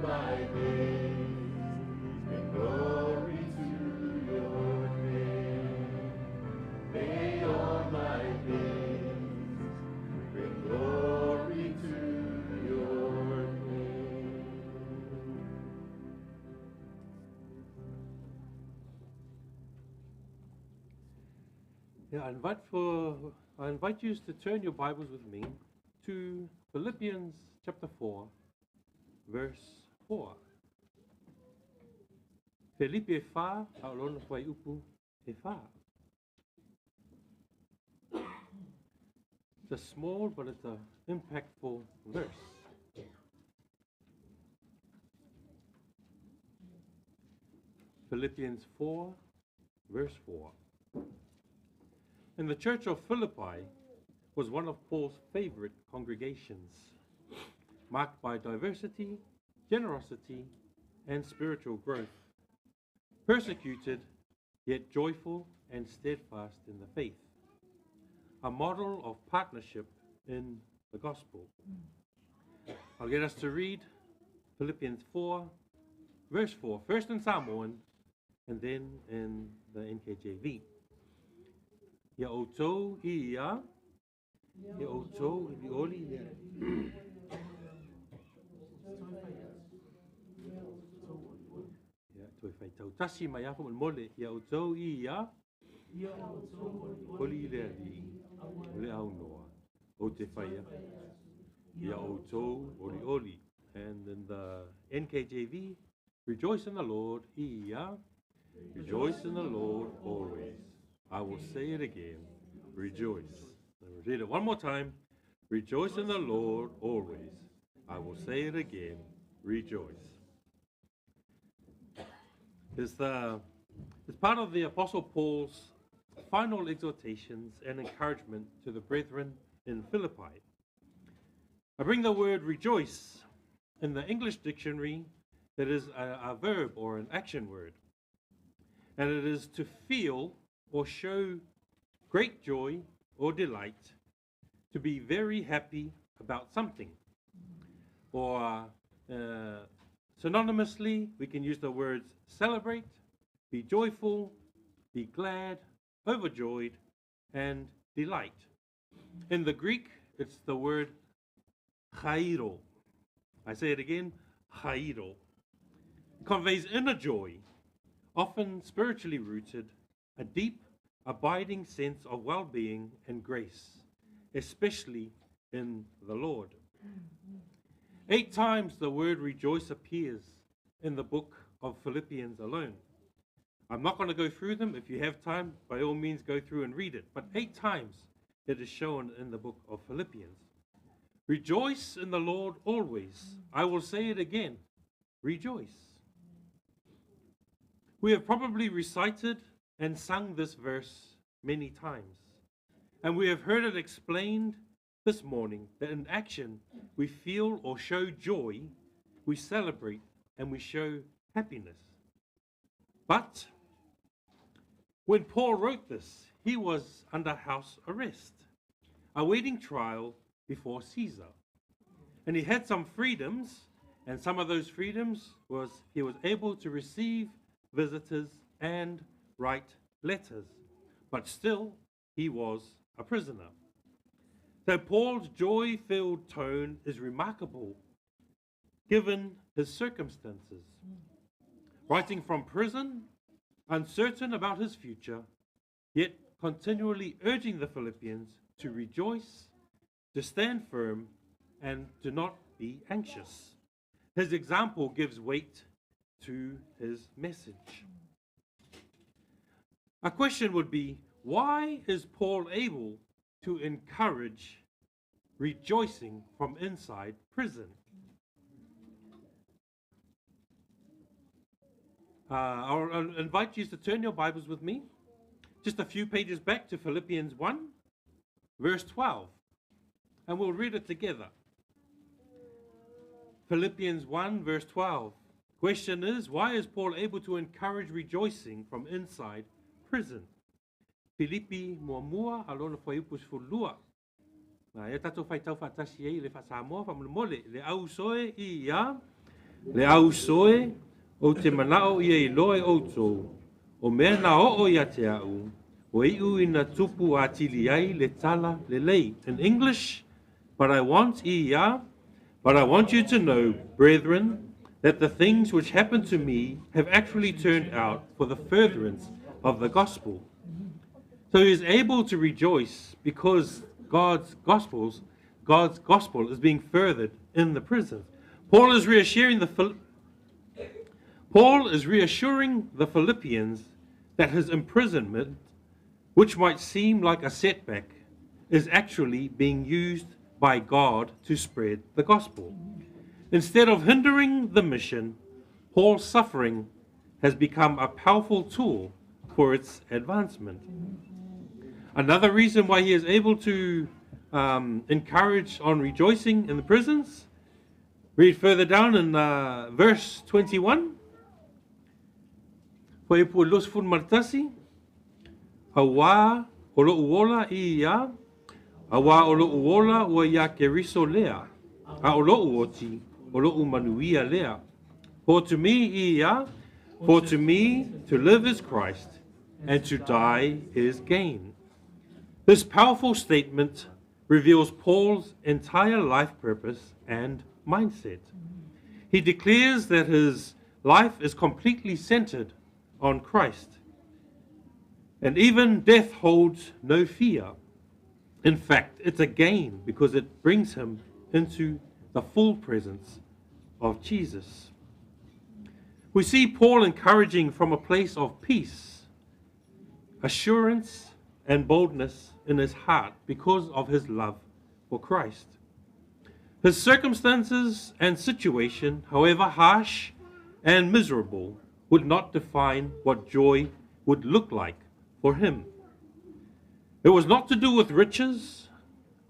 my days bring glory to your name. May all my days bring glory to your name. Yeah, I invite you to turn your Bibles with me to Philippians chapter 4, verse 4. Filipi e whā, a o lona fuaiupu e whā. It's a small but it's an impactful verse. Philippians 4, verse 4. And the church of Philippi was one of Paul's favorite congregations, marked by diversity, generosity, and spiritual growth. Persecuted, yet joyful and steadfast in the faith. A model of partnership in the gospel. I'll get us to read Philippians 4, verse 4, first in Samoan and then in the NKJV. Ia outou ia, ia outou olioli le Alii. Ia, toe faitau tasi mai a faamolemole. Ia outou ia, oli i le Alii, o le aunoa, ou te fai atu. Ia outou olioli. And in the NKJV, rejoice in the Lord, ia, rejoice in the Lord always. I will say it again, rejoice. I'll read it one more time. Rejoice in the Lord always. I will say it again, rejoice. It's part of the Apostle Paul's final exhortations and encouragement to the brethren in Philippi. I bring the word rejoice in the English dictionary. That is a verb or an action word. And it is to feel or show great joy or delight, to be very happy about something. Or synonymously, we can use the words celebrate, be joyful, be glad, overjoyed, and delight. In the Greek, it's the word chairo. I say it again, chairo. It conveys inner joy, often spiritually rooted, a deep, abiding sense of well-being and grace, especially in the Lord. 8 times the word rejoice appears in the book of Philippians alone. I'm not going to go through them. If you have time, by all means go through and read it. But 8 times it is shown in the book of Philippians. Rejoice in the Lord always. I will say it again. Rejoice. We have probably recited and sung this verse many times. And we have heard it explained this morning that in action we feel or show joy, we celebrate, and we show happiness. But when Paul wrote this, he was under house arrest, awaiting trial before Caesar. And he had some freedoms, and some of those freedoms was he was able to receive visitors and write letters. But still, he was a prisoner. So Paul's joy-filled tone is remarkable, given his circumstances. Writing from prison, uncertain about his future, yet continually urging the Philippians to rejoice, to stand firm, and to not be anxious. His example gives weight to his message. A question would be, why is Paul able to encourage rejoicing from inside prison? I'll invite you to turn your Bibles with me just a few pages back to Philippians 1, verse 12, and we'll read it together. Philippians 1, verse 12. Question is, why is Paul able to encourage rejoicing from inside prison? Filipi muamua alona fuaiupu sefululua. Na e tatou faitau faatasi ai le faasamoa faamolemole le au soe ia. Le au uso e, ou te mana'o ia iloa e outou, o mea na oo ia te a'u, ua iu ina tupu atili ai le tala lelei. In English, but I want ia, but I want you to know, brethren, that the things which happened to me have actually turned out for the furtherance of the gospel. So he is able to rejoice because God's gospels, God's gospel is being furthered in the prison. Paul is reassuring the Paul is reassuring the Philippians that his imprisonment, which might seem like a setback, is actually being used by God to spread the gospel. Instead of hindering the mission, Paul's suffering has become a powerful tool for its advancement. Another reason why he is able to encourage on rejoicing in the prisons, read further down in verse 21. Fuaiupu 21, auā o lo'u ola i ia, auā o lo'u ola ua iā Keriso lea, a o lo'u oti, o lo'u manuia lea. For to me, ia, for to me to live is Christ, and to die is gain. This powerful statement reveals Paul's entire life purpose and mindset. He declares that his life is completely centered on Christ. And even death holds no fear. In fact, it's a gain because it brings him into the full presence of Jesus. We see Paul encouraging from a place of peace, assurance, and boldness in his heart because of his love for Christ. His circumstances and situation, however harsh and miserable, would not define what joy would look like for him. It was not to do with riches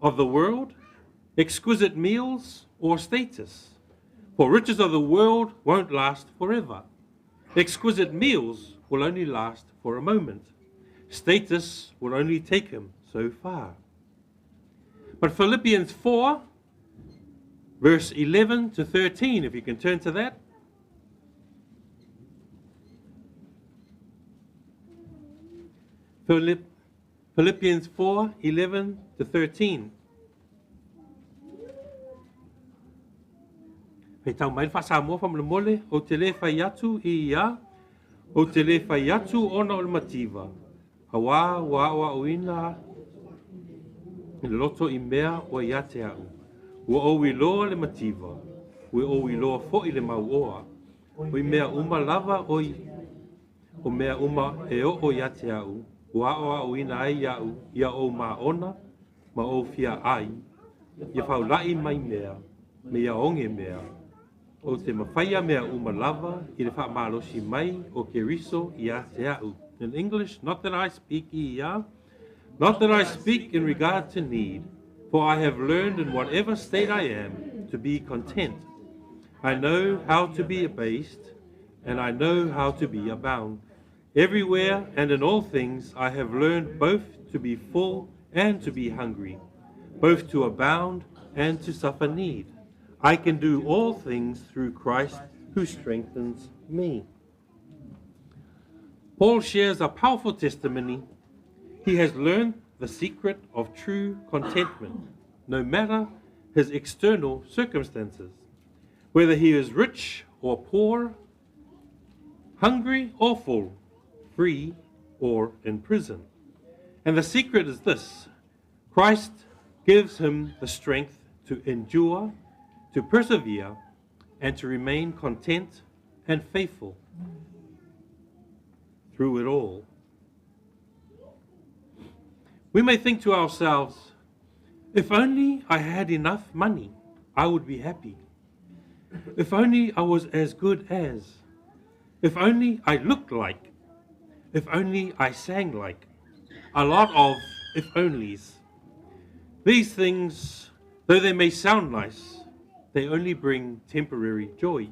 of the world, exquisite meals, or status. For riches of the world won't last forever. Exquisite meals will only last for a moment. Status will only take him so far. But Philippians 4, verse 11 to 13, if you can turn to that. Philippians 4, 11 to 13. Faitau mai le faa-Samoa faamolemole, ou te le fai atu i ia, ou te le fai atu ona o le mativa, auā ua aoaoina le loto i mea ua ia te a'u. Ua ou iloa le mativa, ua ou iloa fo'i le mauoa. O i mea uma lava o i o mea uma e oo ia te a'u, ua aoaoina ai iaʻu ia ou māʻona ma ou fia ʻai, ia faulaʻi mai mea, me ia oge mea. Ou te mafaia mea uma lava i le faamalosi mai o Keriso ia te a'u. In English, not that I speak ia, not that I speak in regard to need, for I have learned in whatever state I am to be content. I know how to be abased, and I know how to be abound. Everywhere and in all things I have learned both to be full and to be hungry, both to abound and to suffer need. I can do all things through Christ who strengthens me. Paul shares a powerful testimony. He has learned the secret of true contentment, no matter his external circumstances. Whether he is rich or poor, hungry or full, free or in prison. And the secret is this: Christ gives him the strength to endure, to persevere, and to remain content and faithful through it all. We may think to ourselves, if only I had enough money, I would be happy. If only I was as good as. If only I looked like. If only I sang like. A lot of if onlys. These things, though they may sound nice, they only bring temporary joy.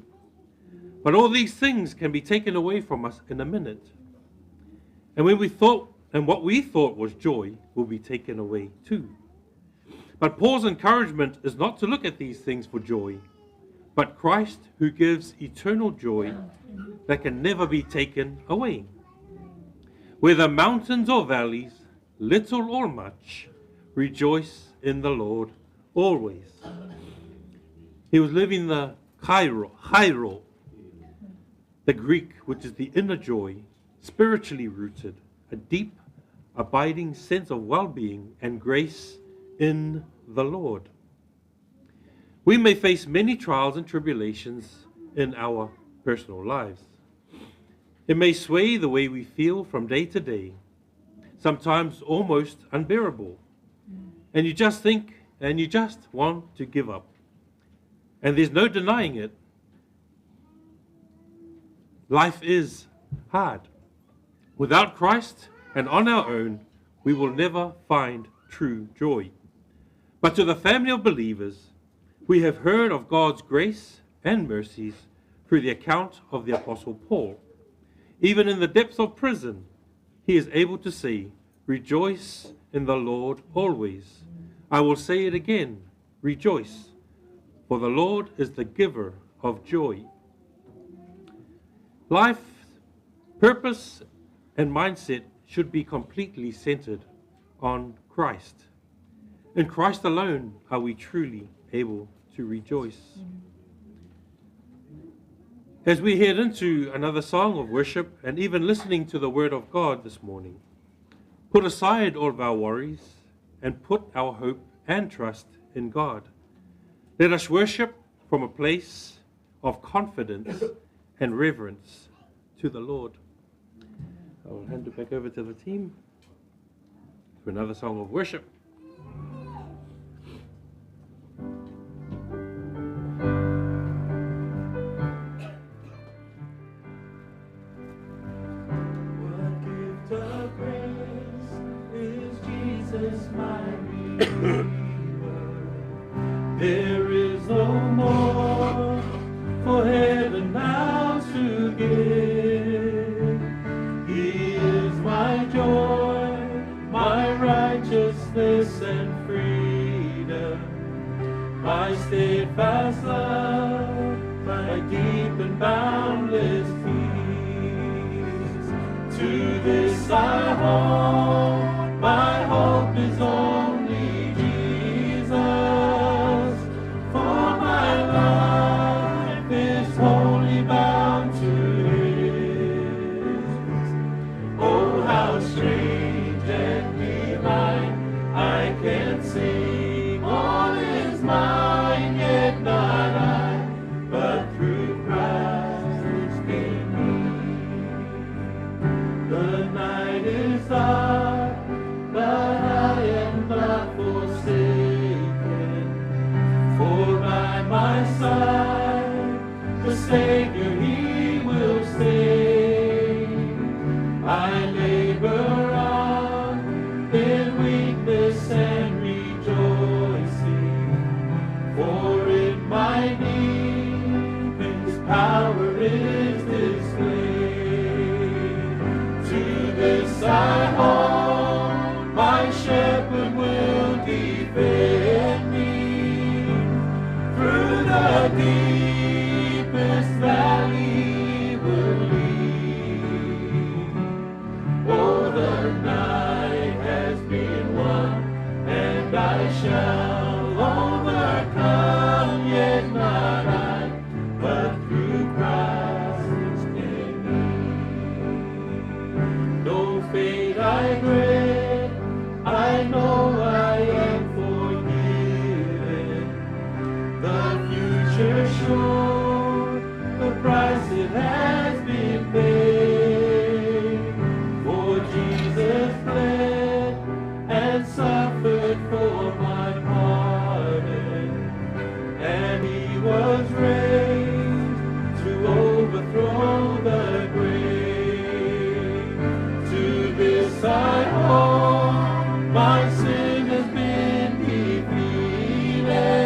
But all these things can be taken away from us in a minute. And when we thought, and what we thought was joy will be taken away too. But Paul's encouragement is not to look at these things for joy, but Christ who gives eternal joy that can never be taken away. Whether mountains or valleys, little or much, rejoice in the Lord always. He was living the chairo, the Greek, which is the inner joy, spiritually rooted, a deep, abiding sense of well-being and grace in the Lord. We may face many trials and tribulations in our personal lives. It may sway the way we feel from day to day, sometimes almost unbearable. And you just think, and you just want to give up. And there's no denying it. Life is hard. Without Christ and on our own, we will never find true joy. But to the family of believers, we have heard of God's grace and mercies through the account of the Apostle Paul. Even in the depths of prison, he is able to say, "Rejoice in the Lord always. I will say it again, rejoice, for the Lord is the giver of joy." Life, purpose, and mindset should be completely centered on Christ. In Christ alone are we truly able to rejoice. As we head into another song of worship and even listening to the Word of God this morning, put aside all of our worries and put our hope and trust in God. Let us worship from a place of confidence and reverence to the Lord. I will hand it back over to the team for another song of worship. What gift of grace is Jesus my Redeemer? There is no more for heaven now to give. He is my joy, my righteousness and freedom, my steadfast love, my deep and boundless peace. To this I hold, my hope is only Jesus, for my life is wholly bound to His. Oh, how strange and divine, I can sing, all is mine, yet not I, but through Christ in me. The night is dark, but I am not forsaken, for by my side the Savior, He will stay. I labor on in weakness and rejoicing, for in my need His power is displayed. To this I hold, my shepherd will defend me. Through the deepest valley will lead. Oh, the night has been won, and I shall overcome, yet not I, but through Christ in me. No fate I dread, I know I am forgiven. The future sure, the price it has been paid. For Jesus bled and suffered for my pardon, and He was raised to overthrow the grave. To this I hold, my sin has been defeated.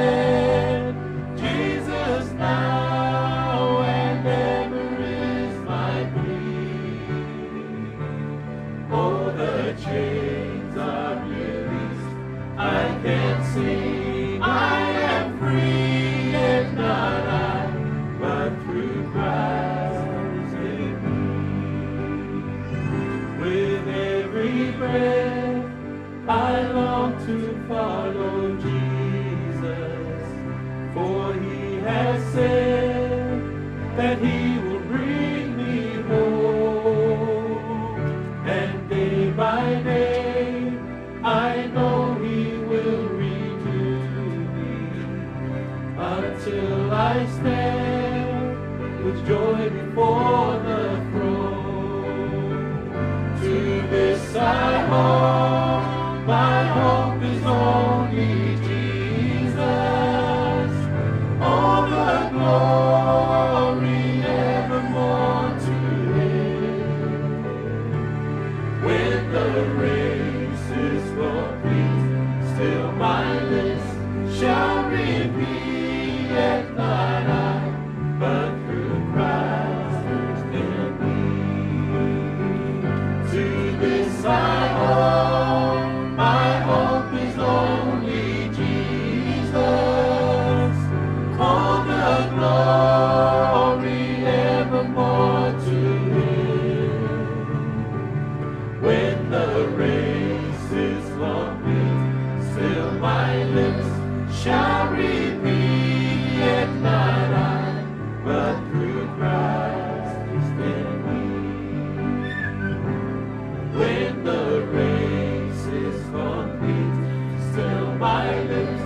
Jesus now and ever I long to follow Jesus, for he has said that he will bring me home. And day by day I know he will renew me until I stand with joy before the throne. To this I hope, my hope is only Jesus. All the glory evermore to him. When the race is complete, still my lips shall repeat, yet not I, but through Christ in me. To this I hope, my hope is only Jesus. All the glory evermore to him. When the race is complete, still my lips shall repeat, yet not I, but through Christ in me. When the race is complete, still my lips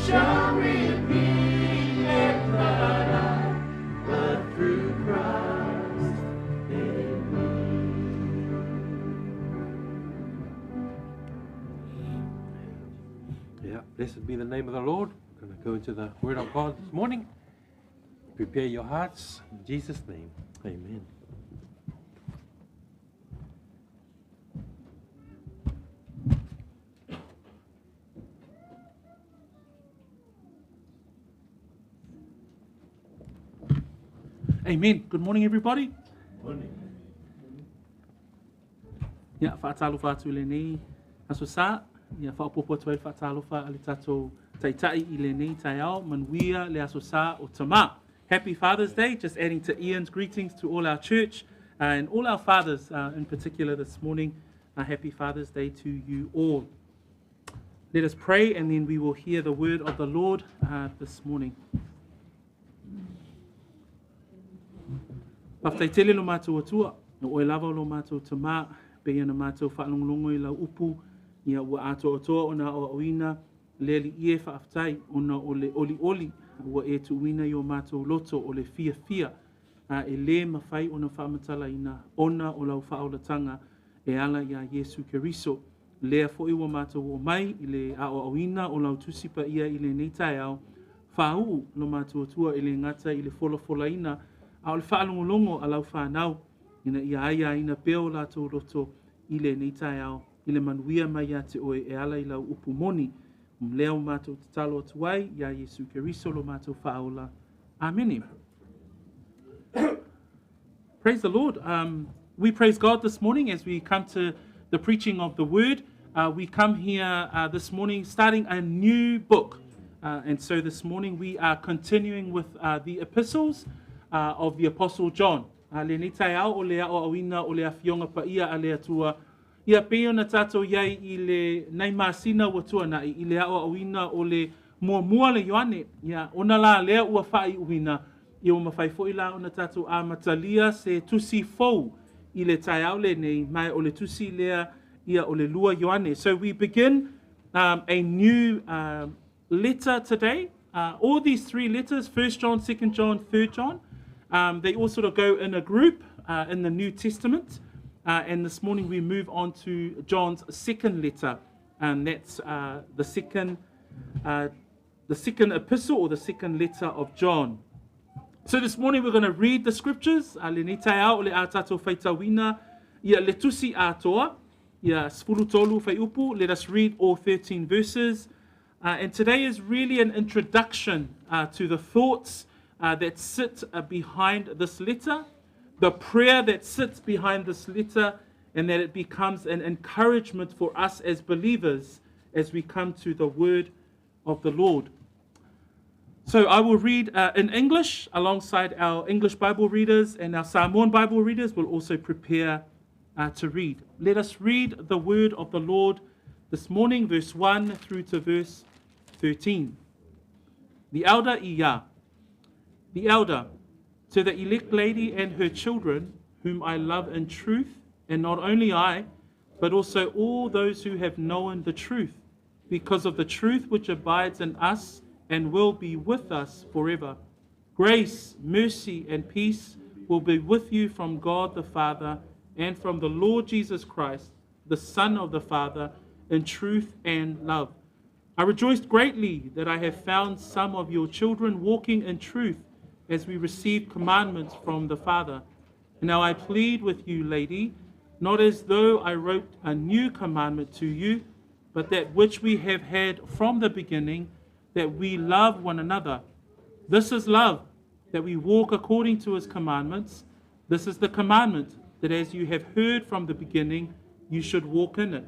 shall repeat, yet not I, but through Christ in me. Yeah, blessed be the name of the Lord. We're going to go into the Word of God this morning. Prepare your hearts in Jesus' name. Amen. Amen. Good morning, everybody. Morning. Ia, whaatalofa atu i lenei aso sa. Ia, whaopopo atu ai le whaatalofa a le tātou taitai i lenei taeao, manuia le aso sa o tama. Happy Father's Day. Just adding to Ian's greetings to all our church and all our fathers in particular this morning. Happy Father's Day to you all. Let us pray and then we will hear the word of the Lord this morning. Whaftai tele lo mātou atua, no oe lava o lo mātou tama, pe ia na mātou whaalongolongo i lau upu, ia ua atoa atoa o nā o oina, le li ie whaaftai o na o le oli oli, ua e tuuina i o mātou loto o le fia fia, a e le mawhai o na whaamatala ina ona o lau whaolatanga e ala ia Yesu Keriso. Lea foi ua mātou o mai i le a o auina o lau tusipa ia i le nei taeao, whauu lo mātou atua i le ngata i le fola ina, a o le whaalongolongo a lau whanau, ina ia aia ina peo lātou loto i le nei taeao, i le manuia mai ia te oe e ala i lau upu moni, lea o mātou tatalo atu ai, ia Yesu Keriso lo mātou whaola. Amene. Praise the Lord. We praise God this morning as we come to the preaching of the word. We come here this morning starting a new book. And so this morning we are continuing with the epistles of the Apostle John. Le nei taeao o le ao auina o le afionga paia a le atua. Ia pei ona tātou iai i le nei masina ua tuana'i i le ao auina o le muamua le Ioane. Ia ona la lea ua whai uina. Ia ua mawhai foi la ona tātou a matalia se tusi fou i le taeao le nei mai o le tusi lea ia o le lua Ioane. So we begin a new letter today. All these three letters, 1 John, 2 John, 3 John, they all sort of go in a group in the New Testament. And this morning we move on to John's second letter. And that's the second epistle or the second letter of John. So this morning we're going to read the scriptures. Le nei taeao o le a tātou whaitawina ia le tusi atoa, ia 13 whaiupu. Let us read all 13 verses. And today is really an introduction to the thoughts that sit behind this letter, the prayer that sits behind this letter, and that it becomes an encouragement for us as believers as we come to the word of the Lord. So I will read in English alongside our English Bible readers, and our Samoan Bible readers will also prepare to read. Let us read the word of the Lord this morning, verse 1 through to verse 13. The elder Iya, the elder, to the elect lady and her children, whom I love in truth, and not only I, but also all those who have known the truth, because of the truth which abides in us and will be with us forever. Grace, mercy, and peace will be with you from God the Father and from the Lord Jesus Christ, the Son of the Father, in truth and love. I rejoiced greatly that I have found some of your children walking in truth as we receive commandments from the Father. And now I plead with you, lady, not as though I wrote a new commandment to you, but that which we have had from the beginning, that we love one another. This is love, that we walk according to his commandments. This is the commandment, that as you have heard from the beginning, you should walk in it.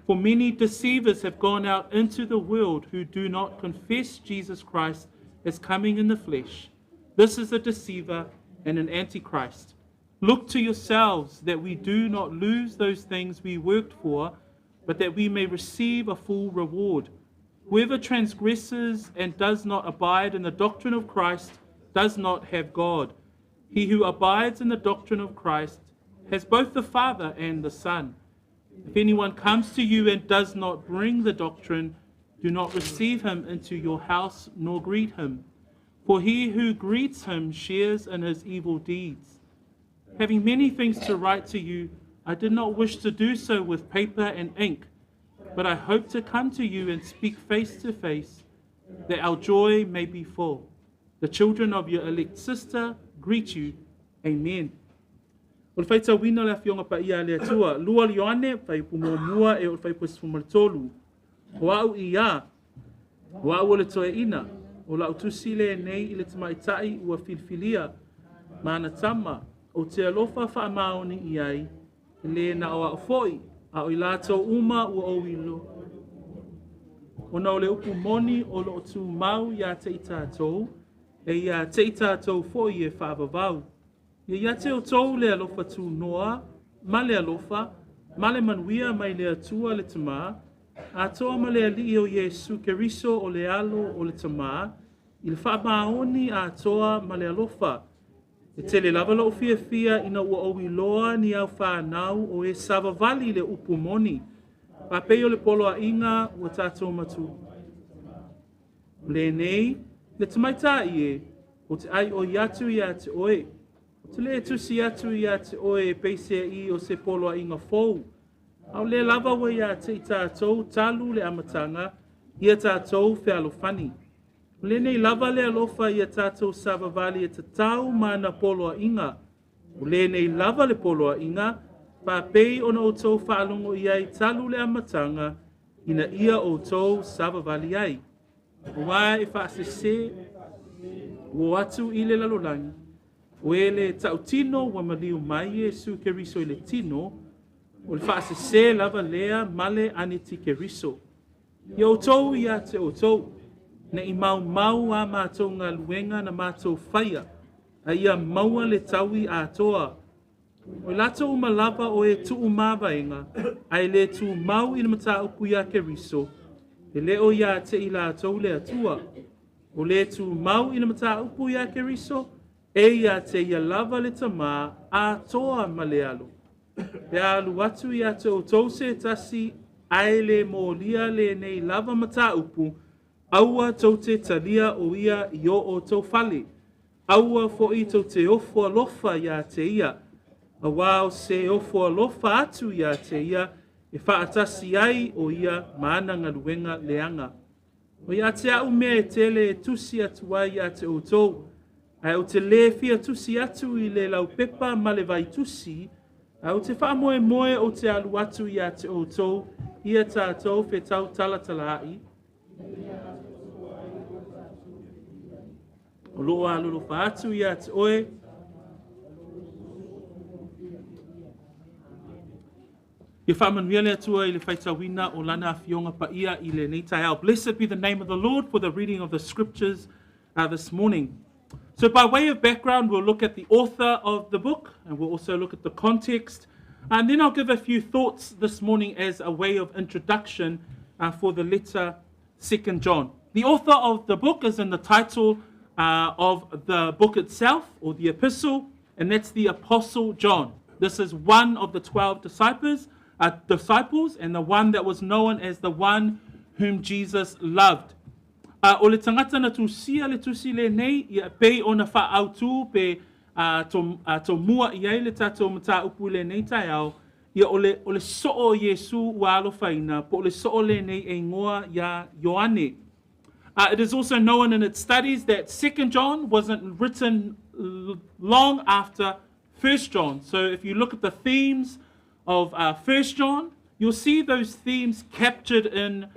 For many deceivers have gone out into the world who do not confess Jesus Christ as coming in the flesh. This is a deceiver and an antichrist. Look to yourselves that we do not lose those things we worked for, but that we may receive a full reward. Whoever transgresses and does not abide in the doctrine of Christ does not have God. He who abides in the doctrine of Christ has both the Father and the Son. If anyone comes to you and does not bring the doctrine, do not receive him into your house nor greet him. For he who greets him shares in his evil deeds. Having many things to write to you, I did not wish to do so with paper and ink, but I hope to come to you and speak face to face, that our joy may be full. The children of your elect sister greet you. Amen. O le faitauina o le Afioga Paia a le Atua, lua o Ioane, fuaiupu muamua e oo i le fuaiupu 13. O a'u Iā, o a'u o le toeaina, o la'u tusi lenei i le tamaitai ua filifilia ma ana tama, ou te alofa faamaoni i ai, e le na o a'u foi, a o i latou uma ua ou iloa. Ona o le upu moni o loo tumau ia te i tatou, e ia te i tatou foi e faavavau. Ia ia te outou le alofa tunoa, ma le alofa, ma le manuia mai le Atua le Tamā, atoa ma le Alii o Iesu Keriso o le Alo o le Tamā, i le faamaoni atoa ma le alofa. E tele lava lo'u fiafia ina ua ou iloa ni au fanau o e savavali i le upu moni, faapei o le poloaiga ua tatou matu. O lenei, le tamaitai e, ou te ʻaiʻoi atu iā te oe, ou te le tusi atu iā te oe e peiseai o se poloaiga fou, a o lea lava ua iā te i tatou talu le amataga, ia tatou fealofani. O lenei lava le alofa ia tatou savavali e tatau ma ana poloaiga. O lenei lava le poloaiga, faapei ona outou faalogo i ai talu le amataga, ina ia outou savavali ai. Auā e faasese ua o atu i le lalolagi, o e le tautino ua maliu mai Iesu Keriso i le tino, o le faasese lava lea ma le Anitikeriso. Ia outou ia te outou, ne i maumau a matou galuega na matou faia, a ia maua le taui atoa. O i latou uma lava o e tuu mavaega, ae le tumau i le mataupu iā Keriso, e le o ia te i latou le Atua. O le tumau i le mataupu iā Keriso, e ia te ia lava le Tamā atoa ma le Alo. Pe a alu atu ia te outou se tasi, ae le molia lenei lava mataupu, aua tou te talia o ia i o outou fale. Aua foi tou te ofo alofa iā te ia, auā o se ofo alofa atu iā te ia e faatasi ai o ia ma ana galuega leaga. O ia te a'u mea e tele e tusi atu ai iā te outou, ae ou te lē fia tusi atu i le laupepa ma le vaitusi, ae ou te faamoemoe ou te alu atu iā te outou ia tatou fetau talatalaai, O loo alolofa atu ia te oe. Ia faamanuia le Atua i le faitauina o Lana Afioga Paia i lenei taeao. Blessed be the name of the Lord for the reading of the scriptures this morning. So by way of background, we'll look at the author of the book, and we'll also look at the context. And then I'll give a few thoughts this morning as a way of introduction for the letter 2 John. The author of the book is in the title of the book itself, or the epistle, and that's the Apostle John. This is one of the 12 disciples, disciples and the one that was known as the one whom Jesus loved. O le tangata na tusia le tusi lenei, ia pei ona whaautu pe to mua i ai le tātou mataupu lenei taeao, ia o le soo Iesu ua alofaina, po o le soo lenei e ingoa ia Ioane. It is also known in its studies that 2 John wasn't written long after 1 John. So if you look at the themes of 1 John, you'll see those themes captured in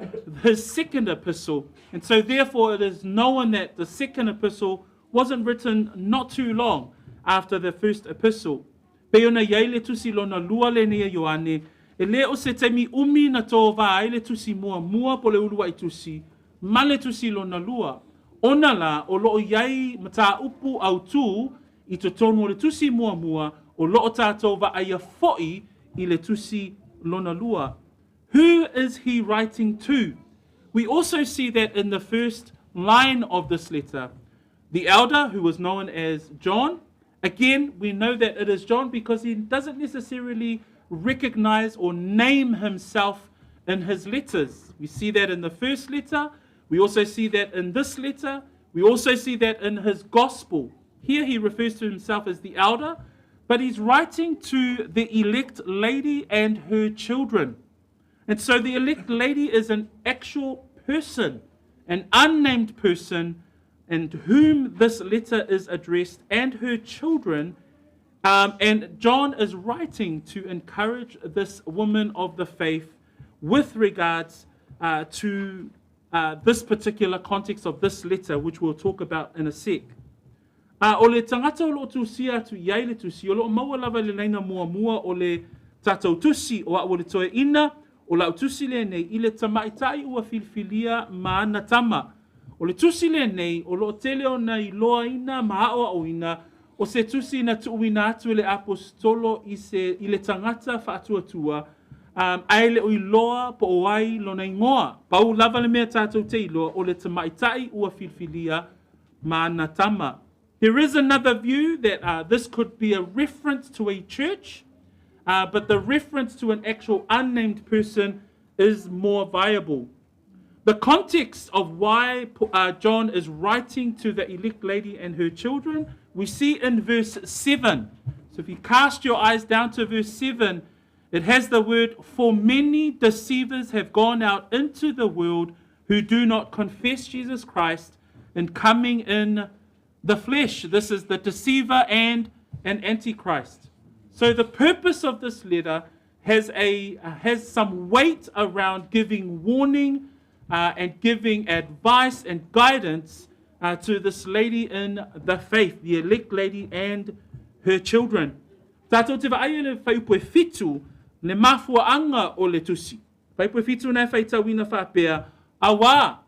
his second epistle. And so therefore it is known that the second epistle wasn't written not too long after the first epistle. Pei ona iai le tusi lona lua lenei a Ioane, e le o se taimi umi na tova ai le tusi muamua po le uluai tusi, ma le tusi lona lua. Ona la o loo iai mataupu autū i totonu o le tusi muamua o loo tātou vaaia foi i le tusi lona lua. Who is he writing to? We also see that in the first line of this letter. The elder, who was known as John, again, we know that it is John because he doesn't necessarily recognize or name himself in his letters. We see that in the first letter. We also see that in this letter. We also see that in his gospel. Here he refers to himself as the elder, but he's writing to the elect lady and her children. And so the elect lady is an actual person, an unnamed person, and whom this letter is addressed, and her children. And John is writing to encourage this woman of the faith with regards to this particular context of this letter, which we'll talk about in a sec. O le tangata o loo tusia atu i ai le tusi, o loo maua lava le laina muamua o le tātou tusi o au o le toeaina, o lau tusi lenei i le tamaitai ua filifilia ma ana tama. O le tusi lenei o loo tele ona iloaina ma aoaoina o se tusi na tuuina atu e le aposetolo i, se, i le tagata faatuatua ae le o iloa po o ai lona igoa. Pau lava le mea tātou te iloa o le tamaitai ua filifilia ma ana tama. There is another view that this could be a reference to a church, but the reference to an actual unnamed person is more viable. The context of why John is writing to the elect lady and her children, we see in verse 7. So if you cast your eyes down to verse 7, it has the word, "For many deceivers have gone out into the world who do not confess Jesus Christ in coming in the flesh." This is the deceiver and an antichrist. So the purpose of this letter has some weight around giving warning and giving advice and guidance to this lady in the faith, the elect lady and her children. Tātou te vaai le fuaiupu e 7 le mafuaanga o le tusi. Fuaiupu e 7 na e faitauina faapea, auā,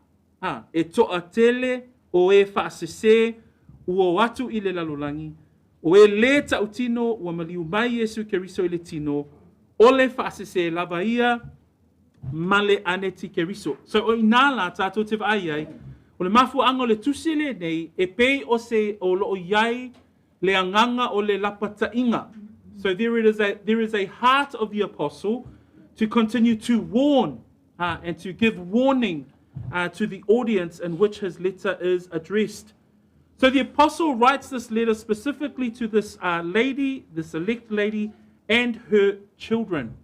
a, e toatele o e faasesē ua o atu i le lalolagi, o e lē tautino ua maliu mai Iesu Keriso i le tino, o le faasesē lava ia ma le anitikeriso. So o inā la tātou te vaai ai, o le mafuaanga o le tusi lenei e pei o se o loo iai le agaga o le lapataiga. So there is a heart of the apostle to continue to warn and to give warning to the audience in which his letter is addressed. So the apostle writes this letter specifically to this lady, this elect lady, and her children.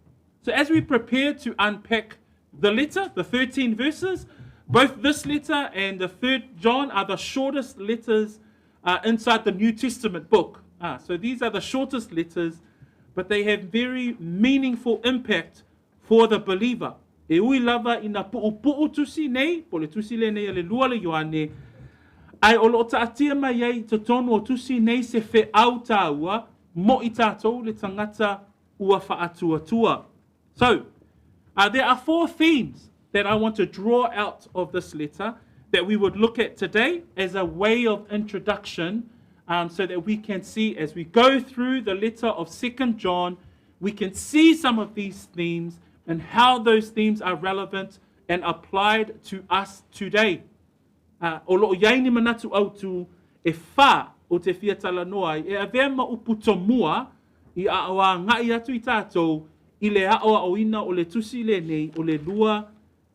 So as we prepare to unpack the letter, the 13 verses, both this letter and the third John are the shortest letters inside the New Testament book. So these are the shortest letters, but they have very meaningful impact for the believer. E ui lava ina puupuu tusi nei, po le tusi lenei a le lua le Ioane, ae o loo taatia mai ai totonu o tusi nei se feau tāua mo i tātou le tangata ua faatuatua. So, there are four themes that I want to draw out of this letter that we would look at today as a way of introduction so that we can see as we go through the letter of 2 John, we can see some of these themes and how those themes are relevant and applied to us today. O loo i ai ni manatu autu e whā o te fia talanoa ai, e avea ma upu tomua i a o a ngai atu i tātou i le a'oa'oina o le tusi lenei o le lua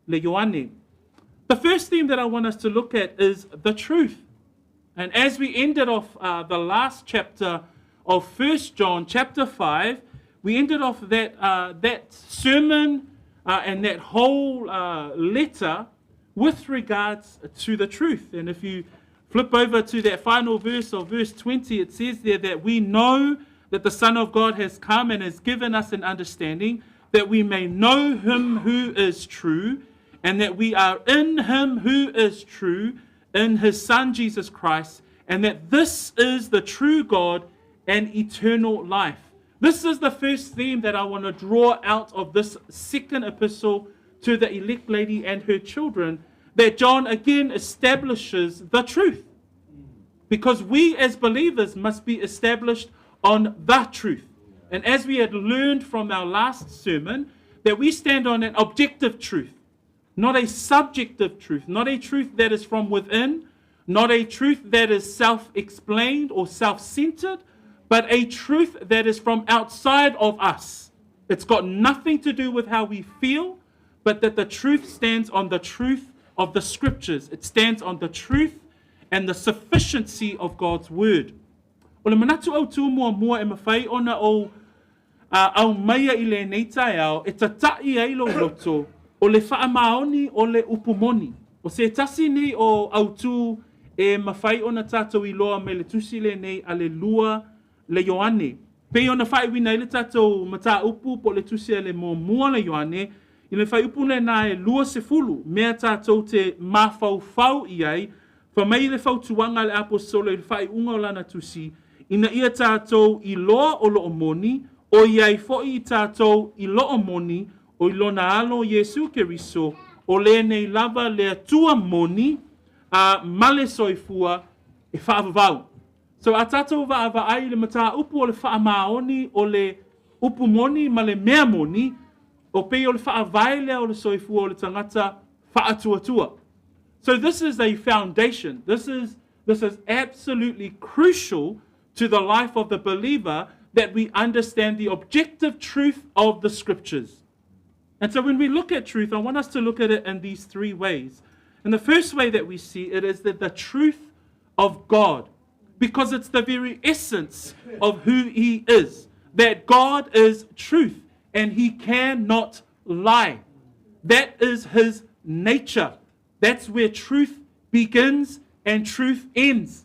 le Ioane. The first theme that I want us to look at is the truth. And as we ended off the last chapter of 1 John chapter 5, we ended off that sermon and that whole letter with regards to the truth. And if you flip over to that final verse of verse 20, it says there that we know that the Son of God has come and has given us an understanding that we may know him who is true, and that we are in him who is true, in his Son Jesus Christ, and that this is the true God and eternal life. This is the first theme that I want to draw out of this second epistle to the elect lady and her children, that John again establishes the truth. Because we as believers must be established on the truth. And as we had learned from our last sermon, that we stand on an objective truth, not a subjective truth, not a truth that is from within, not a truth that is self-explained or self-centered, but a truth that is from outside of us. It's got nothing to do with how we feel, but that the truth stands on the truth of the scriptures. It stands on the truth and the sufficiency of God's word. O le manatu autū muamua e mawhai ona o aumaia i lenei taeao e tata'i ai lou loto o le faamaoni o le upu moni. O se tasi nei o autū e mawhai ona tātou iloa mai le tusi lenei a le lua le Ioane. Pei ona faaiuina ai le tatou mataupu po o le tusi a le muamua le Ioane, i le fuaiupu lena e 20, mea tātou te mafaufau i ai, fa mai le fautuaga a le aposetolo i le faaiuga o lana tusi, ina ia tātou iloa o loo moni, o i ai fo'i i tātou i loo moni, o i lona alo Iesu Keriso, o lenei lava le Atua moni, a ma le soifua e faavavau. So a tātou vaavaai i le mataupu o le faamaoni o le upu moni ma le mea moni, o pei o le faavae lea o le soifua o le tagata faatuatua. So this is a foundation. This is absolutely crucial to the life of the believer that we understand the objective truth of the scriptures. And so when we look at truth, I want us to look at it in these three ways. And the first way that we see it is that the truth of God, because it's the very essence of who He is, that God is truth and He cannot lie. That is His nature. That's where truth begins and truth ends.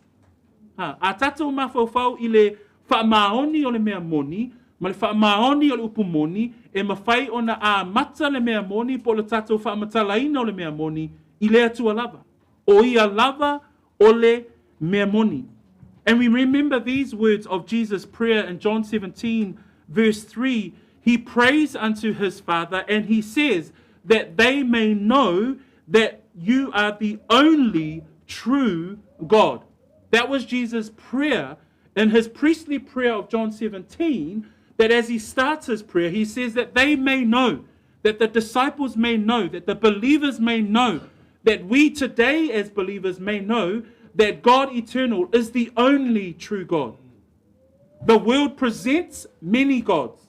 Ha, a tātou mafaufau i le faamaoni o le mea moni, ma le faamaoni o le upu moni, e mafai ona amata le mea moni po o le tātou faamatalaina o le mea moni i le Atua lava. O ia lava o le mea moni. And we remember these words of Jesus' prayer in John 17, verse 3. He prays unto his Father and he says that they may know that you are the only true God. That was Jesus' prayer in his priestly prayer of John 17. That as he starts his prayer, he says that they may know, that the disciples may know, that the believers may know, that we today as believers may know that God eternal is the only true God. The world presents many gods,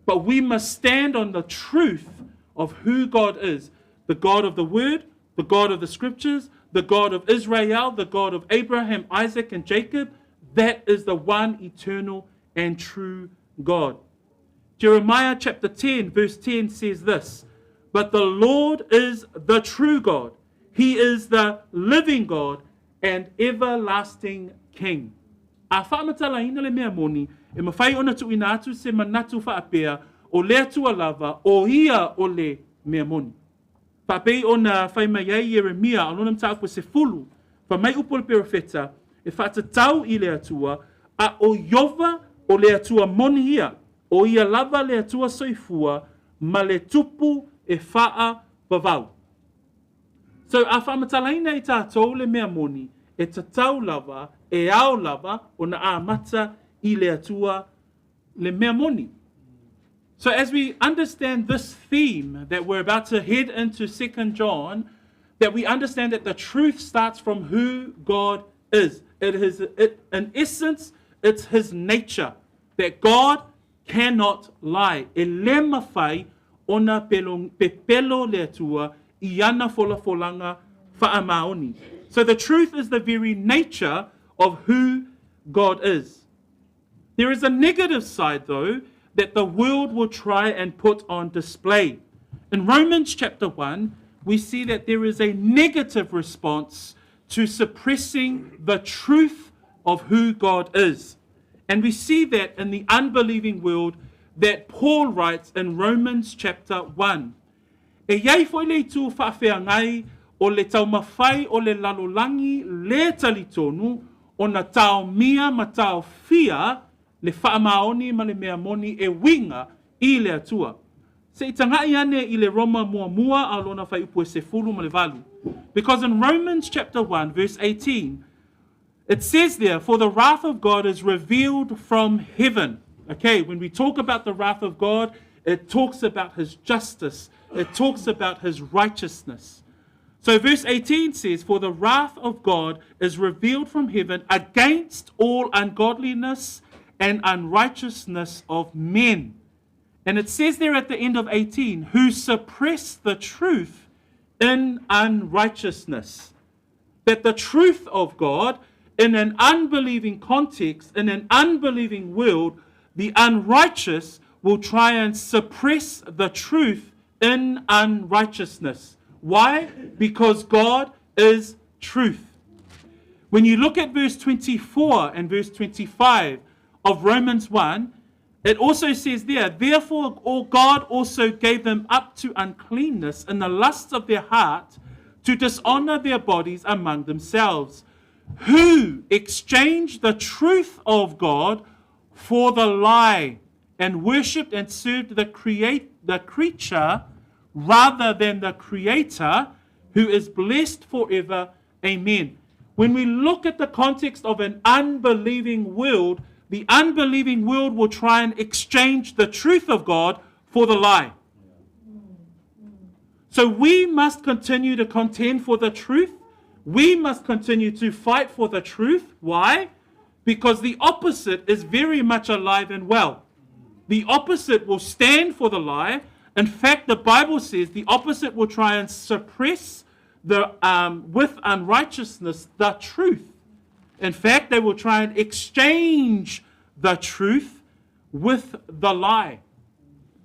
but we must stand on the truth of who God is, the God of the Word, the God of the Scriptures, the God of Israel, the God of Abraham, Isaac, and Jacob. That is the one eternal and true God. Jeremiah chapter 10, verse 10 says this: "But the Lord is the true God. He is the living God and everlasting King." A faamatalaina le mea moni, e mafai ona tuuina atu se manatu faapea o le Atua lava o ia o le mea moni. Faapei ona fai mai ai Ieremia, a lona mataupu e 10, fa mai upu o le perofeta, e faatatau i le Atua, a o Iova o le Atua moni ia, o ia lava le Atua soifua, ma le tupu e faavavau. So a faamatalaina i tātou le mea moni, e tatau lava, e ao lava, ona amata i le Atua le mea moni. So as we understand this theme that we're about to head into 2 John, that we understand that the truth starts from who God is. It is it, in essence, it's his nature that God cannot lie. E le mafai ona pepelo le Atua i ana folafolanga faamaoni. So the truth is the very nature of who God is. There is a negative side, though, that the world will try and put on display. In Romans chapter 1, we see that there is a negative response to suppressing the truth of who God is. And we see that in the unbelieving world that Paul writes in Romans chapter 1. E iai foi le itu faafeagai o le taumafai o le lalolagi lē talitonu ona taomia ma taofia le faamaoni ma le mea moni e uiga i le Atua. Se i taga'i ane i le Roma muamua a o lona fuaiupu e 18. Because in Romans chapter 1 verse 18, it says there, For the wrath of God is revealed from heaven. Okay, when we talk about the wrath of God, it talks about his justice, it talks about his righteousness. So verse 18 says, For the wrath of God is revealed from heaven against all ungodliness and unrighteousness of men. And it says there at the end of 18, who suppress the truth in unrighteousness. That the truth of God, in an unbelieving context, in an unbelieving world, the unrighteous will try and suppress the truth in unrighteousness. Why? Because God is truth. When you look at verse 24 and verse 25 of Romans 1, it also says there, Therefore God also gave them up to uncleanness in the lusts of their heart to dishonor their bodies among themselves, who exchanged the truth of God for the lie and worshipped and served the, create, the creature rather than the Creator, who is blessed forever. Amen. When we look at the context of an unbelieving world, the unbelieving world will try and exchange the truth of God for the lie. So we must continue to contend for the truth. We must continue to fight for the truth. Why? Because the opposite is very much alive and well. The opposite will stand for the lie. In fact, the Bible says the opposite will try and suppress the, with unrighteousness the truth. In fact, they will try and exchange the truth with the lie.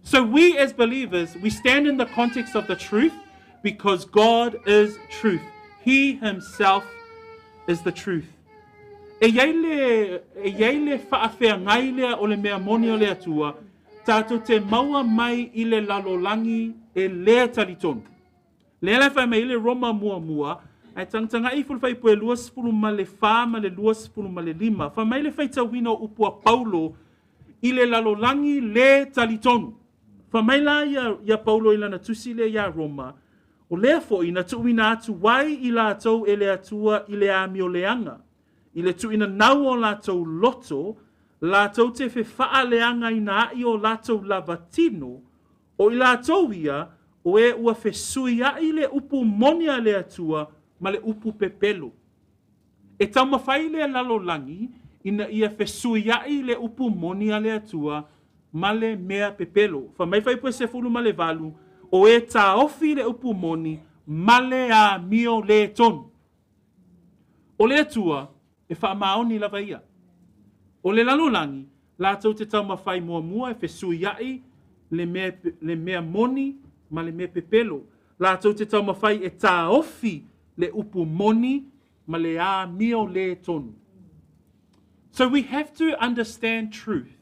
So we as believers, we stand in the context of the truth because God is truth. He himself is the truth. E iai le, e iai le faafeagai lea o le mea moni o le Atua, tātou te maua mai i le lalolagi e lē talitonu. Lea la e fai mai ai le Roma muamua, ae tagatagai ifo le fuaiupu e 24 ma le 25, fai mai le faitauina o upu a Paulo i le lalolagi lē talitonu. Fai mai la ia, ia Paulo i lana tusi lea iā Roma, O lea foi na tuuina atu ai i latou e le Atua i le amioleaga, i le tuuina nau o latou loto, latou te fefaaleagaina aʻi o latou lava tino, o i latou ia, o e ua fesuiaʻi le upu moni a le Atua ma le upu pepelo. E taumafai le lalolagi ina ia fesuiaʻi le upu moni a le Atua ma le mea pepelo. Fai mai fuaiupu e 18, o e taofi le upu moni ma le amio lē tonu. O le Atua, e faamaoni lava ia. O le lalolagi, latou te taumafai muamua e fesuiaʻi le mea, le mea moni ma le mea pepelo. Latou te taumafai e taofi le upu moni ma le amio lē tonu. So we have to understand truth.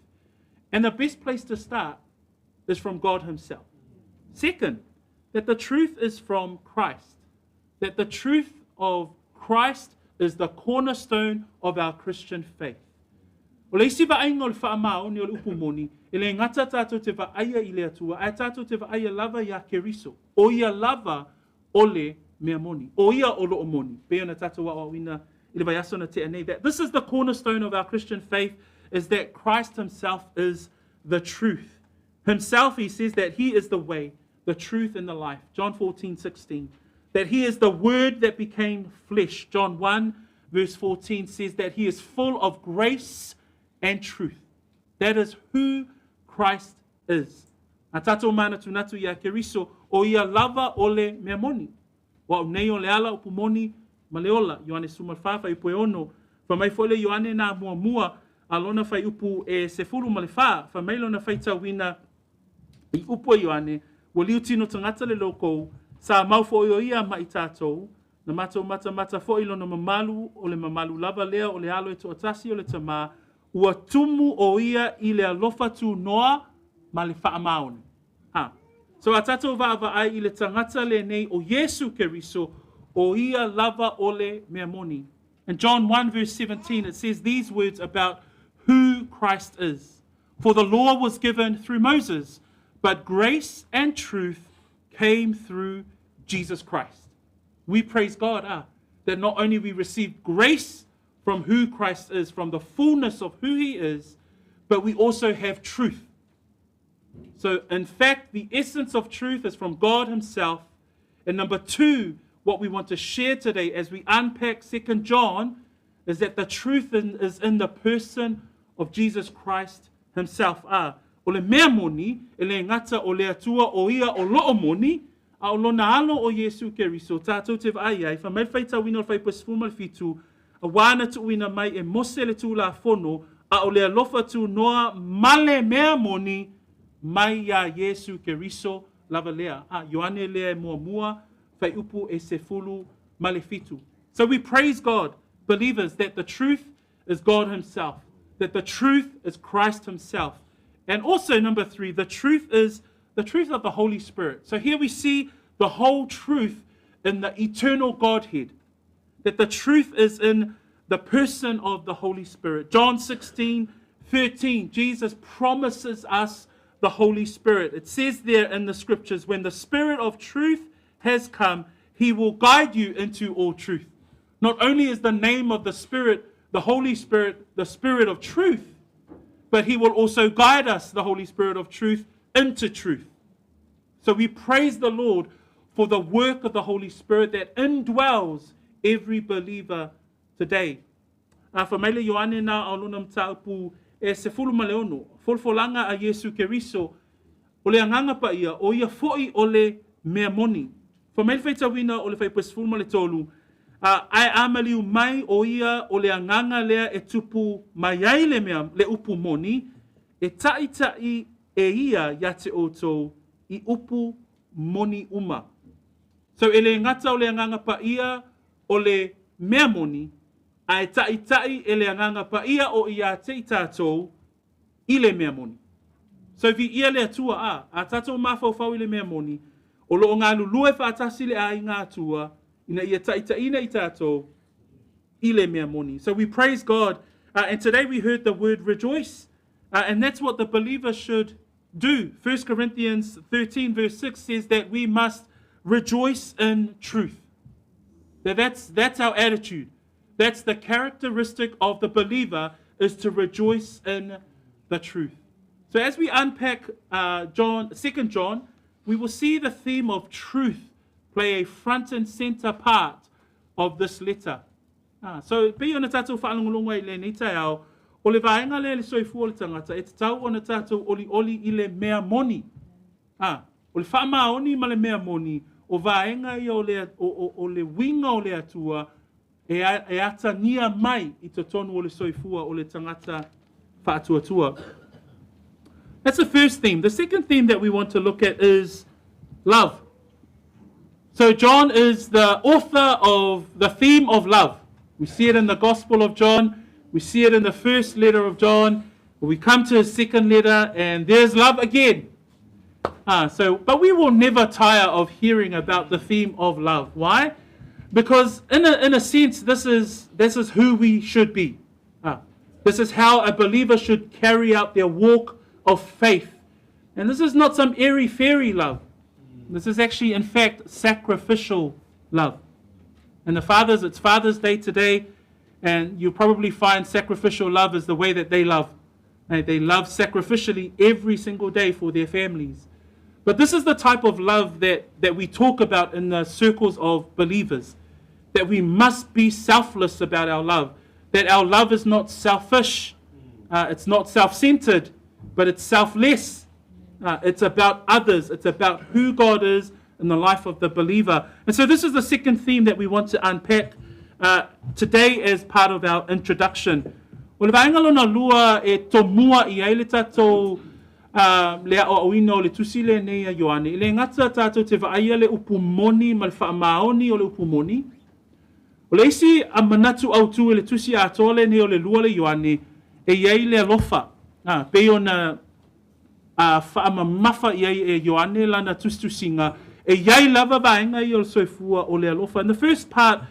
And the best place to start is from God Himself. Second, that the truth is from Christ. That the truth of Christ is the cornerstone of our Christian faith. O le isi vaaiga o le faamaoni o le upu moni, e le gata tātou te vaaia i le Atua, ae tātou te vaaia lava iā Keriso. O ia lava o le mea moni. O ia o loo moni. Pei ona tātou aoaoina i le vaiaso na tea nei, that this is the cornerstone of our Christian faith, is that Christ himself is the truth. Himself, he says that he is the way, the truth, and the life. John 14, 16. That he is the word that became flesh. John 1, verse 14 says that he is full of grace and truth. That is who Christ is. A tātou manatunatu iā Keriso, o ia lava o le mea moni. O au nei o le ala upu moni ma le ola. Ioane 14 fuaiupu e 6. Fai mai foi le Ioane nā muamua a lona fuaiupu e 14, fai mai lona faitauina i upu a Ioane, Ua liu tino tagata le loukou, sa mau foi o ia ma i tatou, na matou matamata foi i lona mamalu, o le mamalu lava lea o le Alo e toatasi o le Tamā, ua tumu o ia i le alofa tunoa ma le faamaoni. Ha. So a tatou vaavaai i le tagata lenei o Iesu Keriso, o ia lava o le mea moni. In John 1 verse 17 it says these words about who Christ is. For the law was given through Moses, but grace and truth came through Jesus Christ. We praise God ah, that not only we receive grace from who Christ is, from the fullness of who he is, but we also have truth. So, in fact, the essence of truth is from God himself. And number two, what we want to share today as we unpack 2 John is that the truth in, is in the person of Jesus Christ himself. Ah, o le mea moni, e le gata o le Atua o ia o loo moni, a o lona alo o Iesu Keriso, tātou te vaai ai, fai mai le faitauina o le fuaiupu e 17, auā na tuuina mai e Mose le Tulafono, a o le alofa tunoa ma le mea moni mai iā Iesu Keriso lava lea. A, Ioane lea e muamua, fuaiupu e 17. So we praise God, believers, that the truth is God himself, that the truth is Christ himself. And also, number three, the truth is the truth of the Holy Spirit. So here we see the whole truth in the eternal Godhead, that the truth is in the person of the Holy Spirit. John 16, 13, Jesus promises us the Holy Spirit. It says there in the scriptures, when the Spirit of truth has come, he will guide you into all truth. Not only is the name of the Spirit, the Holy Spirit, the Spirit of truth, but he will also guide us, the Holy Spirit of truth, into truth. So we praise the Lord for the work of the Holy Spirit that indwells every believer today. A fai mai le Ioane na o lona mataupu e 16, folafolaga a Iesu Keriso, o le Agaga Paia, o ia foi o le mea moni. Fai mai le faitauina o le fuaiupu e 13, a, ae a maliu mai o ia o le Agaga lea e tupu mai ai le mea, le upu moni, e taʻitaʻi e ia ia te outou i upu moni uma. So e le gata o le Agaga Paia o le mea moni, a e taʻitaʻi e le Agaga Paia o ia te i tatou i le mea moni. So viia le Atua, a, a tatou mafaufau i le mea moni, o loo galulue faatasi le aiga Atua ina ia taʻitaʻina i tatou i le mea moni. So we praise God. And today we heard the word rejoice. And that's what the believer should do. 1 Corinthians 13 verse 6 says that we must rejoice in truth. That that's, that's our attitude. That's the characteristic of the believer is to rejoice in the truth. So as we unpack John, 2 John, we will see the theme of truth play a front and center part of this letter. Ah, so pei ona tātou faalogologo ai i lenei taeao, o le vaega lea i le soifua o le tagata, e tatau ona tātou olioli i le mea moni. Ah, o le faamaoni ma le mea moni, o vaega ia o le, o, o, o le uiga o le Atua e, e atagia mai i totonu o le soifua o le tagata faatuatua. That's the first theme. The second theme that we want to look at is love. So John is the author of the theme of love. We see it in the Gospel of John. We see it in the first letter of John. We come to his second letter and there's love again. So, but we will never tire of hearing about the theme of love. Why? Because in a, in a sense, this is, this is who we should be. This is how a believer should carry out their walk of faith. And this is not some airy fairy love. This is actually, in fact, sacrificial love. And the fathers, it's Father's Day today, and you'll probably find sacrificial love is the way that they love. They love sacrificially every single day for their families. But this is the type of love that, that we talk about in the circles of believers. That we must be selfless about our love. That our love is not selfish. It's not self-centered, but it's selfless. It's about others. It's about who God is in the life of the believer. And so this is the second theme that we want to unpack today as part of our introduction. O le vaega lona lua e tomua i ai le tātou le aʻoaʻoina o le tusi lenei a Ioane, e le gata tātou te vaaia le upu moni ma le faamaoni o le upu moni. O le isi a manatu autū i le tusi atoa lenei o le lua le Ioane, e i ai le alofa. Pei ona faamamafa i ai e Ioane lana tusitusiga, e i ai lava vaega ia o le soifua o le alofa. And the first part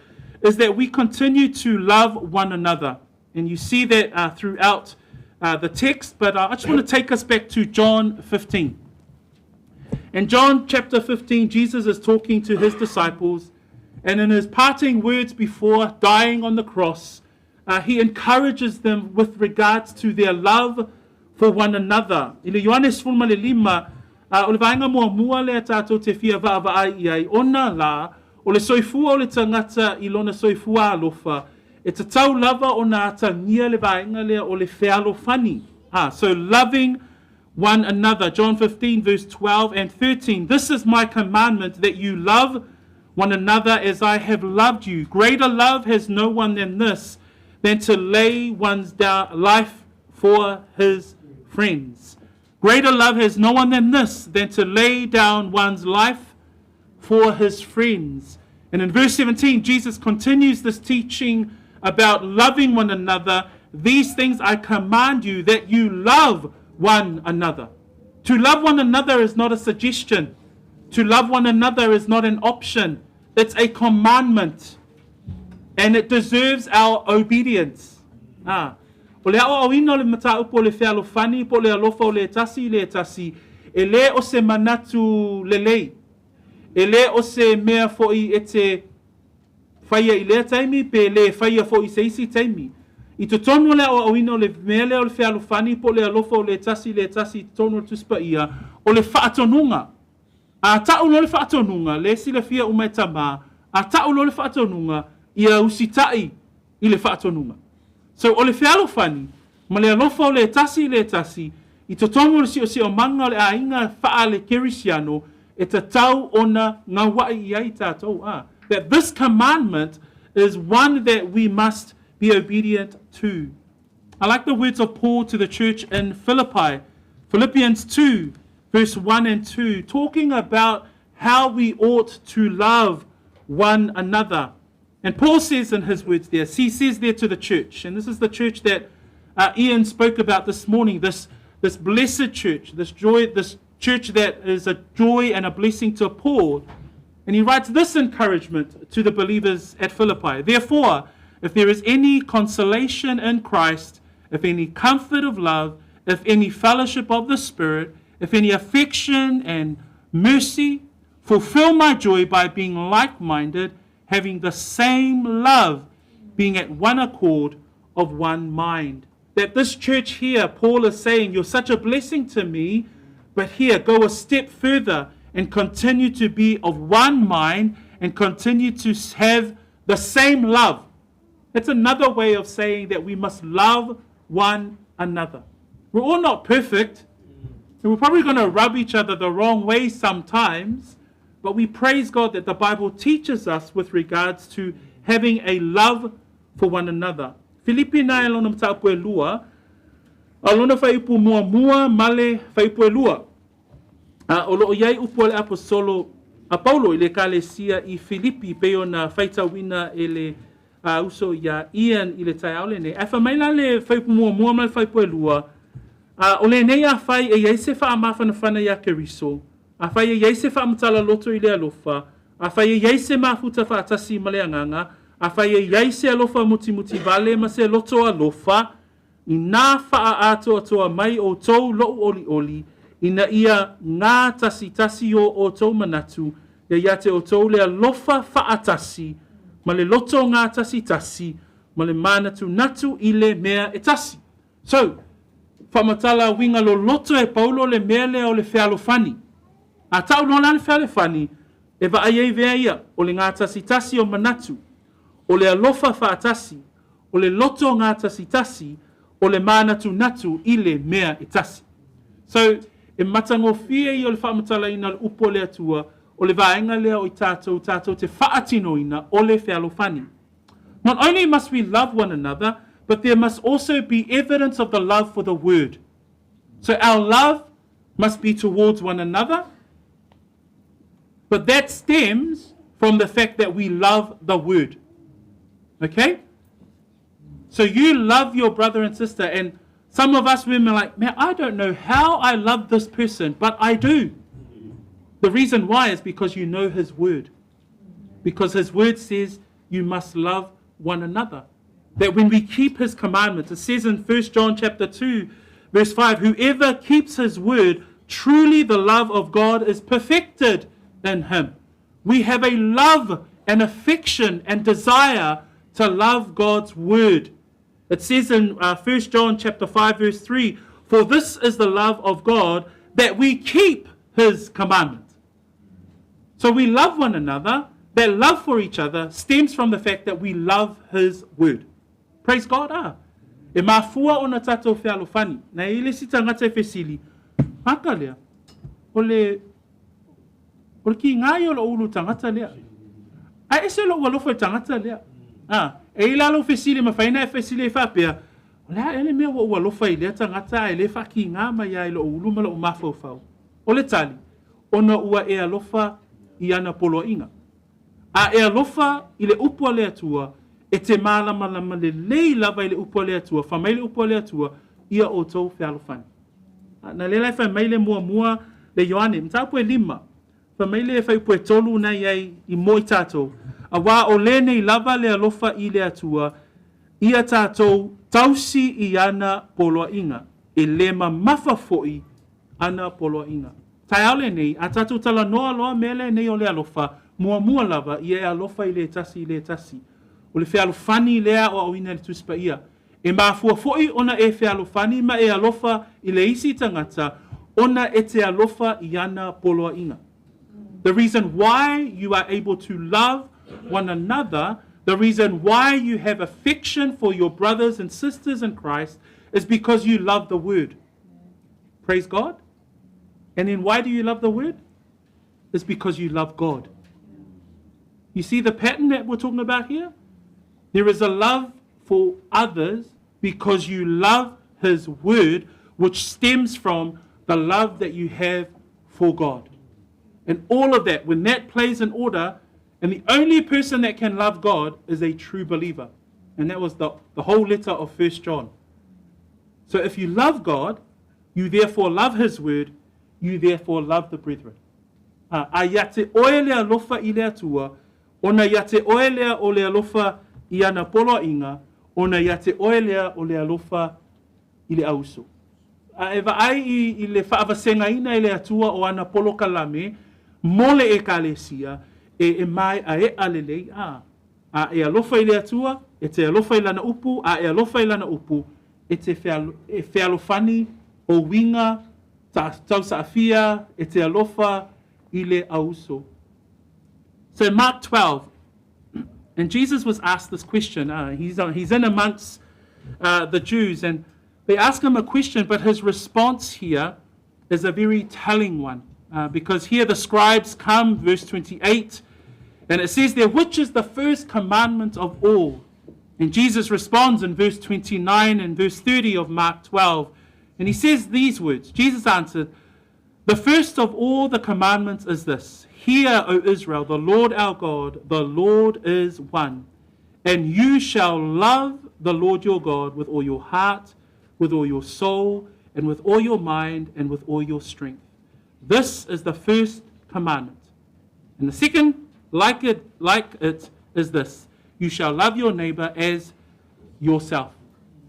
is that we continue to love one another. And you see that throughout the text, but I just want to take us back to John 15. In John chapter 15, Jesus is talking to his disciples, and in his parting words before dying on the cross, he encourages them with regards to their love for one another. I le Ioane 15, o le vaega muamua lea tātou te fia vaavaai i ai, ona la, o le soifua o le tagata i lona soifua alofa, e tatau lava ona atagia le vaega lea o le fealofani. So loving one another. John 15 verse 12 and 13. This is my commandment, that you love one another as I have loved you. Greater love has no one than this, than to lay one's life for his friends. Greater love has no one than this, than to lay down one's life for his friends. And in verse 17, Jesus continues this teaching about loving one another. These things I command you, that you love one another. To love one another is not a suggestion. To love one another is not an option. It's a commandment. And it deserves our obedience. O le aʻoaʻoina o le mataupu o le fealofani po o le alofa o le tasi i le tasi, e le o se manatu lelei. E le o se mea foʻi e te faia i lea taimi pe le faia foʻi i se isi taimi. I totonu o le aʻoaʻoina o le mea lea o le fealofani po o le alofa o le tasi i le tasi i totonu o le Tusi Paia, o le faatonuga. A ta'u loa le faatonuga, le silafia uma e tamā, a ta'u loa le faatonuga, ia usitaʻi i le faatonuga. So o le fealofani ma le alofa o le tasi i le tasi i totonu o le siosiomaga o le aiga faale-Kerisiano e tatau ona gauaʻi i ai tātou. That this commandment is one that we must be obedient to. I like the words of Paul to the church in Philippi. Philippians 2, verse 1 and 2, talking about how we ought to love one another. And Paul says in his words there, he says there to the church, and this is the church that Ian spoke about this morning, this blessed church, this joy, this church that is a joy and a blessing to Paul. And he writes this encouragement to the believers at Philippi. Therefore, if there is any consolation in Christ, if any comfort of love, if any fellowship of the Spirit, if any affection and mercy, fulfill my joy by being like-minded, having the same love, being at one accord of one mind. That this church here, Paul is saying, you're such a blessing to me, but here, go a step further and continue to be of one mind and continue to have the same love. That's another way of saying that we must love one another. We're all not perfect, and we're probably going to rub each other the wrong way sometimes, but we praise God that the Bible teaches us with regards to having a love for one another. Filipi na e lona mataupu e lua, a lona fuaiupu muamua ma le fuaiupu e lua. O loo i ai upu a le aposolo a Paulo i le ekalesia i Filipi pei ona faitauina e le uso iā Ian i le taeao lenei. Ae fai mai la le fuaiupu muamua ma le fuaiupu e lua, o lenei afai e i ai se faamafanafana iā Keriso, afai e i ai se faamatala loto i le alofa, afai e i ai se mafuta faatasi ma le agaga, afai e i ai se alofa mutimuti vale ma se loto alofa, inā faaatoatoa mai outou loʻu olioli, ina ia gatasitasi o outou manatu, ia ia te outou le alofa faatasi, ma le loto gatasitasi, ma le manatunatu i le mea e tasi. So, Faamatala uiga loloto e Paulo le mea lea o le fealofani. A tau loa la le fealofani, e vaai ai vea ia, o le gatasitasi o manatu, o le alofa faatasi, o le loto gatasitasi, o le manatunatu i le mea e tasi. So, e matagofie ia o le faamatalaina o le upu a le Atua, o le vaega lea o i tatou tatou te faatinoina o le fealofani. Not only must we love one another, but there must also be evidence of the love for the word. So our love must be towards one another, but that stems from the fact that we love the word. Okay? So you love your brother and sister, and some of us women are like, man, I don't know how I love this person, but I do. The reason why is because you know his word. Because his word says you must love one another. That when we keep his commandments, it says in 1 John chapter 2, verse 5, whoever keeps his word, truly the love of God is perfected in him. We have a love and affection and desire to love God's word. It says in 1 John chapter 5 verse 3, for this is the love of God that we keep his commandments. So we love one another. That love for each other stems from the fact that we love his word. Praise God. Ah. E mafua ona tatou fealofani. Na i le isi tagata e fesili, Maka lea, o le, o le kiga ia o lou ulu tagata lea. Ae ese lou alofa i le tagata lea. Ah, e i la lou fesili, e mafai ona e fesili ai faapea, o le a ea le mea ua ou alofa ai i lea tagata ae le faakiga mai lava i lou ulu ma lou mafaufau? O le tali, ona ua e alofa i ana poloaiga. A e alofa i le upu a le Atua, e te malamalama lelei lava i le upu a le Atua, fai mai le upu a le Atua, ia outou fealofani. Na lea la e fai mai le muamua le Ioane, mataupu e lima, fai mai le fuaiupu e tolu na i ai i mo i tatou, auā o lenei lava le alofa i le Atua, ia tatou tausi i ana poloaiga, e le mamafa foi ana poloaiga. Taeao lenei, a tatou talanoa loa mea lenei o le alofa, muamua lava, ia e alofa i le tasi i le tasi. O le fealofani lea aoaoina e le Tusi Paia. E mafua foi ona e fealofani ma e alofa i le isi tagata ona e te alofa i ana poloaiga. The reason why you are able to love one another, the reason why you have affection for your brothers and sisters in Christ is because you love the word. Praise God. And then why do you love the word? It's because you love God. You see the pattern that we're talking about here? There is a love for others because you love His word, which stems from the love that you have for God. And all of that, when that plays in order, and the only person that can love God is a true believer. And that was the, the whole letter of First John. So if you love God, you therefore love His word, you therefore love the brethren. A ia te oe le alofa i le Atua, ona ia te oe lea o le alofa i ana poloaiga, ona ia te oe lea o le alofa i le auso. A e vaai i, i le faavasegaina e le Atua o ana polokalame mo le Ekalesia, e, e maeaea lelei, a. A e alofa i le Atua, e te alofa i Lana upu, a e alofa i Lana upu, e te e fealofani o uiga ta, tausaafia, e te alofa i le auso. So Mark 12, and Jesus was asked this question. Uh, he's, uh, he's in amongst uh, the Jews, and they ask him a question, but his response here is a very telling one. Because here the scribes come, verse 28, and it says there, which is the first commandment of all? And Jesus responds in verse 29 and verse 30 of Mark 12. And he says these words Jesus answered, The first of all the commandments is this Hear, O Israel, the Lord our God, the Lord is one. And you shall love the Lord your God with all your heart, with all your soul, and with all your mind, and with all your strength. This is the first commandment. And the second, like it, like it, is this you shall love your neighbor as yourself.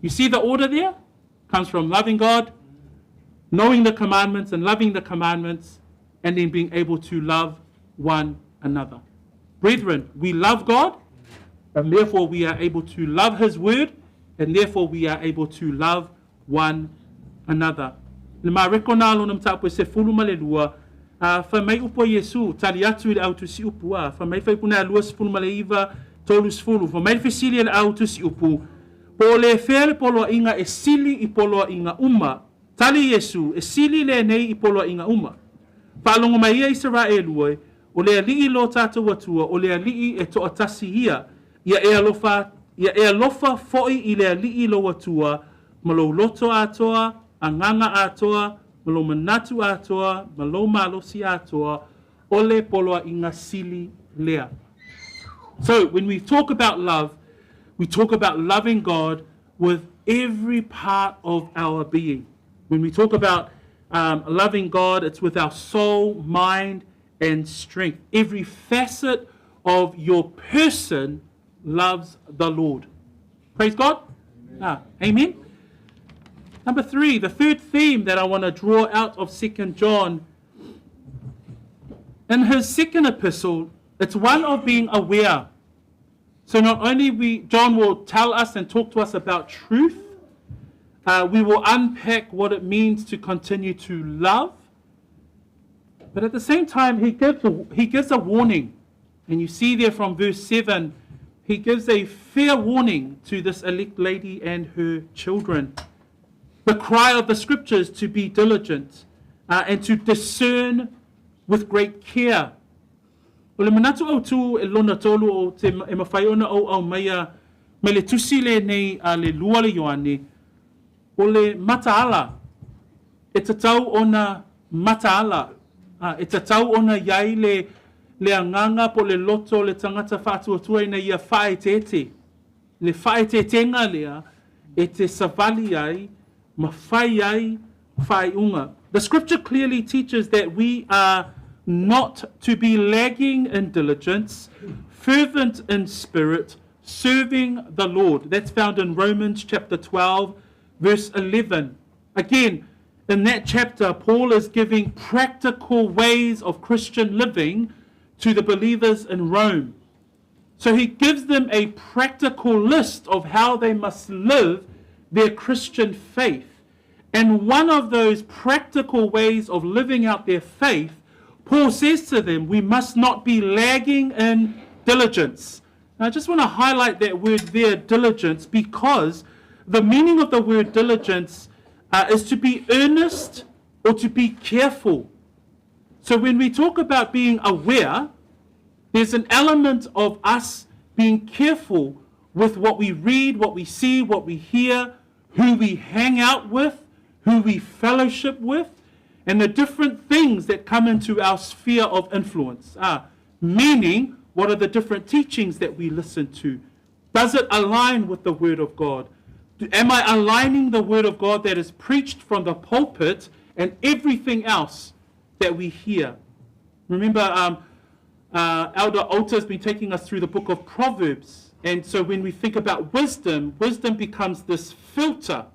You see the order there? Comes from loving God, knowing the commandments and loving the commandments, and then being able to love one another. Brethren, we love God, and therefore we are able to love His word, and therefore we are able to love one another. Le Mareko na lona mataupu e 12, a fai mai upu a Iesu, tali atu i le au tusi upu, a fai mai fuaiupu lena 29, 30, fai mai le fesili a le au tusi upu, Po o le fea le poloaiga e sili i poloaiga uma? Tali Iesu, E sili lenei i poloaiga uma. Faalogo mai ia Isaraelu e, o le Alii lo tatou Atua, o le Alii e toatasi ia, ia e alofa, ia e alofa foi i le Alii lou Atua, ma lou loto atoa, agaga atoa, ma lou manatu atoa, ma lou malosi atoa, o le poloaiga sili lea. So, when we talk about love, we talk about loving God with every part of our being. When we talk about loving God, it's with our soul, mind, and strength. Every facet of your person loves the Lord. Praise God. Amen. Amen. Number three, the third theme that I want to draw out of 2 John in his second epistle, it's one of being aware. So not only we John will tell us and talk to us about truth, we will unpack what it means to continue to love. But at the same time, he gives a warning. And you see there from verse 7, he gives a fair warning to this elect lady and her children. The cry of the scriptures to be diligent and to discern with great care. O le manatu autū e lona tolu o te e mafai ona ou aumaia mai le tusi lenei a le lua le Ioane, o le mataala e tatau ona mataala, ā, e tatau ona i ai le, le agaga po o le loto o le tagata faatuatua ina ia faaeteete. Le faaeteetega lea e te savali ai ma fai ai faaiuga. The scripture clearly teaches that we are not to be lagging in diligence, fervent in spirit, serving the Lord. That's found in Romans chapter 12, verse 11. Again, in that chapter, Paul is giving practical ways of Christian living to the believers in Rome. So he gives them a practical list of how they must live their Christian faith. And one of those practical ways of living out their faith, Paul says to them, we must not be lagging in diligence. Now, I just want to highlight that word there, diligence, because the meaning of the word diligence is to be earnest or to be careful. So when we talk about being aware, there's an element of us being careful with what we read, what we see, what we hear, who we hang out with, who we fellowship with, and the different things that come into our sphere of influence. Meaning, what are the different teachings that we listen to? Does it align with the Word of God? Am I aligning the Word of God that is preached from the pulpit and everything else that we hear? Remember, Elder Alta has been taking us through the book of Proverbs. And so when we think about wisdom, wisdom becomes this filter.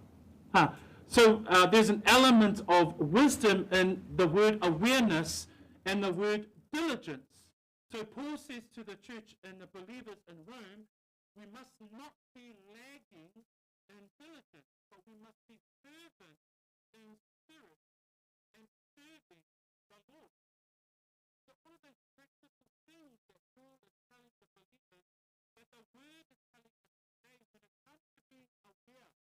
Huh. So there's an element of wisdom in the word awareness and the word diligence. So Paul says to the church and the believers in Rome, we must not be lagging in diligence, but we must be fervent in spirit and serving the Lord. So all of those practical things that Paul is telling the believers, that the word is telling us today, when it comes to being aware,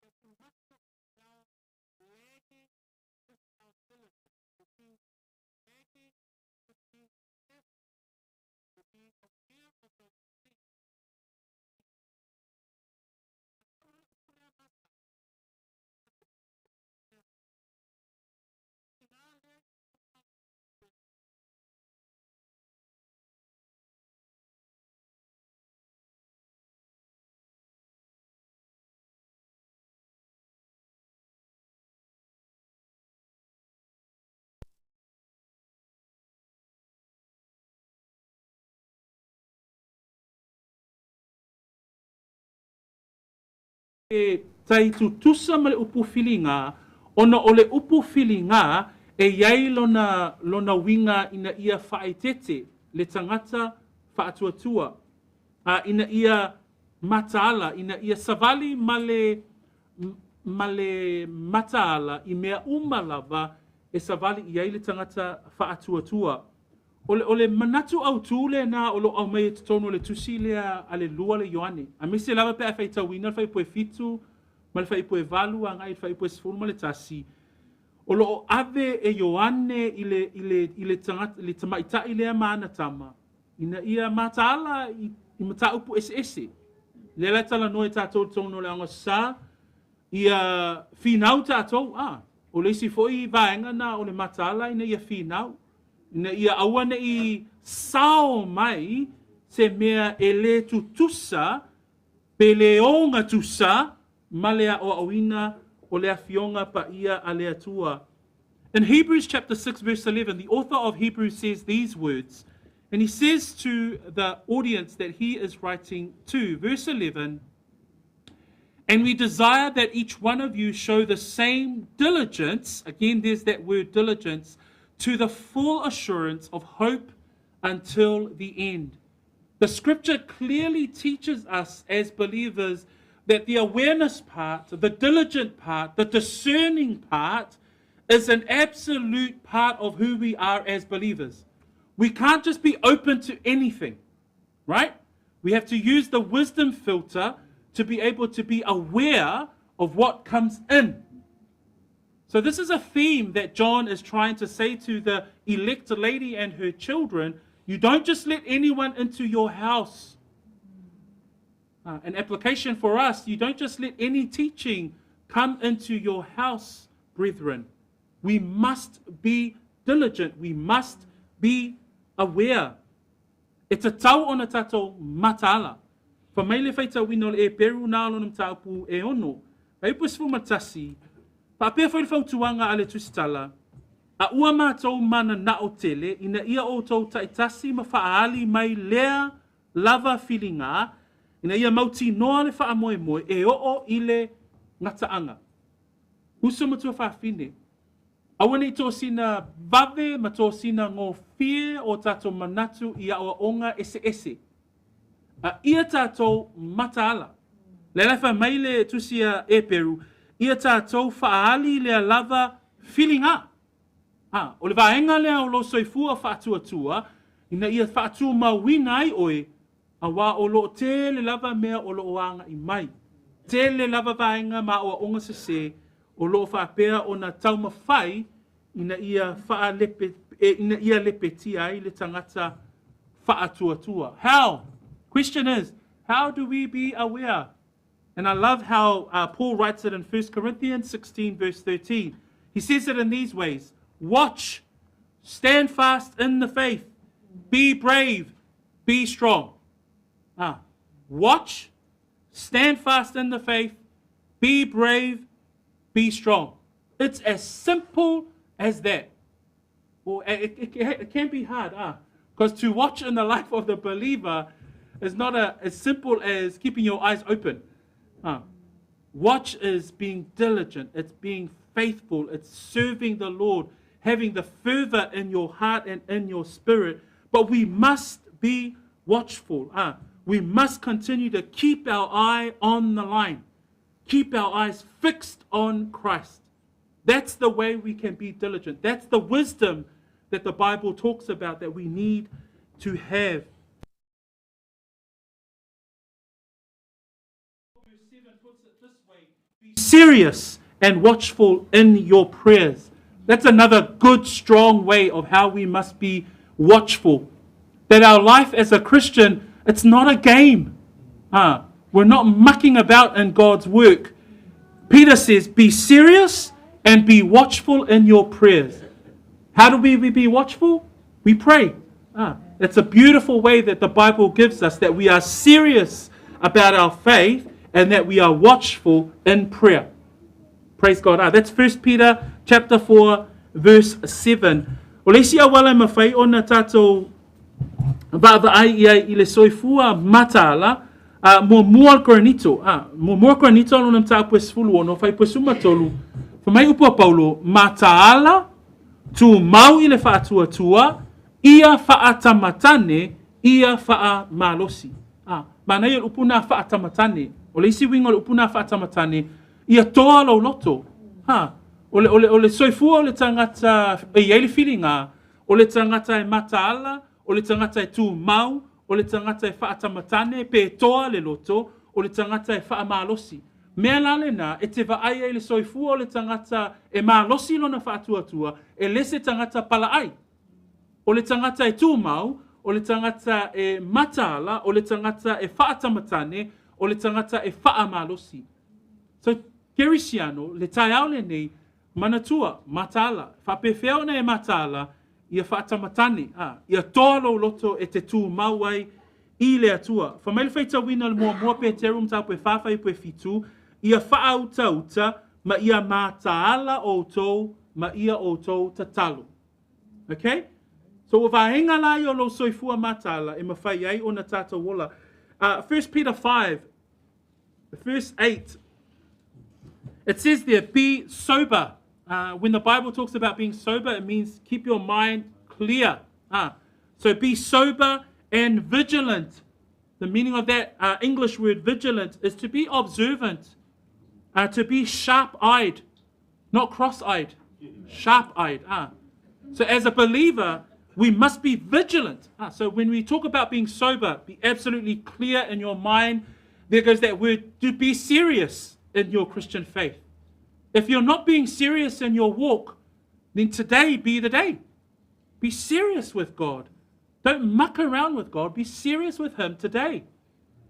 that we must not be found lagging with our diligence, or being lagging with being careful, or being aware of those things. E tai tutusa ma le upu filiga, ona o le upu filiga e i ai lona, lona uiga ina ia faaeteete le tagata faatuatua, a ina ia mataala, ina ia savali ma le, ma le mataala i mea uma lava e savali i ai le tagata faatuatua. O le, o le manatu autū lenā o lo o aumaia i totonu o le tusi lea a le lua le Ioane, aemaise lava pe a faitauina le fuaiupu e 7 ma le fuaiupu e 8 agai i le fuaiupu e 11, o lo o ave e Ioane i le, i le, i le, tagata, le tamaitai lea ma ana tama, ina ia mataala i, i mataupu eseese. Lea la e talanoa i tatou i totonu o le Aoga Sa, ia finau tatou, a, o le isi foi vaega na o le mataala ina ia finau, ina ia aua ne i sao mai se mea e lē tutusa pe lē ogatusa ma le aʻoaʻoina o le Afioga Paia a le Atua. In Hebrews chapter 6 verse 11, the author of Hebrews says these words, and he says to the audience that he is writing to, verse 11, And we desire that each one of you show the same diligence, again, there's that word diligence, to the full assurance of hope until the end. The scripture clearly teaches us as believers that the awareness part, the diligent part, the discerning part is an absolute part of who we are as believers. We can't just be open to anything, right? We have to use the wisdom filter to be able to be aware of what comes in. So, this is a theme that John is trying to say to the elect lady and her children. You don't just let anyone into your house. An application for us, you don't just let any teaching come into your house, brethren. We must be diligent. We must be aware. E tatau ona tatou mataala. Fa mai le faitauina o le Eperu nā lona mataupu e ono, fuaiupu e 11, Faapea foi le fautuaga a le Tusitala, A ua matou mananao tele ina ia outou taitasi ma faaali mai lea lava filiga, ina ia mautinoa le faamoemoe e oo i le gataaga. Uso ma tuafafine, Aua ne i tosina vave ma tosina gofie o tatou manatu i aoaoga eseese. A ia tatou mataala. Lea la e fai mai le tusi a Eperu, ia tatou faaali lea lava filiga. A, o le vaega lea o lou soifua faatuatua, ina ia faatumauina ai oe, auā o lo o tele lava mea o lo o agai mai. Tele lava vaega ma aoaoga sesē o lo o faapea ona taumafai ina ia faalepe, ina ia lepetia ai le tagata faatuatua. How? Question is, how do we be aware? And I love how Paul writes it in 1 Corinthians 16, verse 13. He says it in these ways Watch, stand fast in the faith, be brave, be strong. Watch, stand fast in the faith, be brave, be strong. It's as simple as that. Well, it, it, it, can be hard, because to watch in the life of the believer is not a, as simple as keeping your eyes open. Watch is being diligent, it's being faithful, it's serving the Lord, having the fervor in your heart and in your spirit. But we must be watchful. We must continue to keep our eye on the line, keep our eyes fixed on Christ. That's the way we can be diligent. That's the wisdom that the Bible talks about that we need to have. Verse 7 puts it this way Be serious and watchful in your prayers. That's another good, strong way of how we must be watchful. That our life as a Christian, it's not a game. We're not mucking about in God's work. Peter says, Be serious and be watchful in your prayers. How do we be watchful? We pray. It's a beautiful way that the Bible gives us that we are serious about our faith and that we are watchful in prayer. Praise God. That's 1 Peter chapter 4 verse 7. O le isi auala e mafai ona tatou vaavaai i ai i le soifua mataala, a muamua o le Korinito, a muamua o Korinito lona mataupu e 16, fuaiupu e 13, fai mai upu a Paulo, mataala, tumau i le faatuatua, ia faatamatane, ia faamalosi. A, manaia o le upu nā faatamatane. O le isi uiga o le upu nā faatamatane, Ia toa lou loto. Ha. O le, o le, o le soifua o le tagata e i ai le filiga, o le tagata e mataala, o le tagata e tumau, o le tagata e faatamatane pe toa le loto, o le tagata e faamalosi. Mea la lena e te vaai ai i le soifua o le tagata e malosi lona faatuatua, e le se tagata palaai. O le tagata e tumau, o le tagata e mataala, o le tagata e faatamatane, o le tagata e faamalosi. So, Kerisiano, le taeao lenei, manatua, mataala. Faapefea ona e mataala, ia faatamatane, a, ia toa lou loto e te tumau ai i le Atua. Fai mai le faitauina o le muamua Peteru mataupu e 4 fuaiupu e 7, ia faautauta ma ia mataala outou ma ia outou tatalo. Okay? So ua vaega la ia o lou soifua mataala e mafai ai ona tatou ola. 1 Peter 5, verse 8, it says there, be sober. When the Bible talks about being sober, it means keep your mind clear. So be sober and vigilant. The meaning of that English word vigilant is to be observant, to be sharp-eyed, not cross-eyed, sharp-eyed. So as a believer, we must be vigilant. So when we talk about being sober, be absolutely clear in your mind. There goes that word, to be serious in your Christian faith. If you're not being serious in your walk, then today be the day. Be serious with God. Don't muck around with God. Be serious with Him today.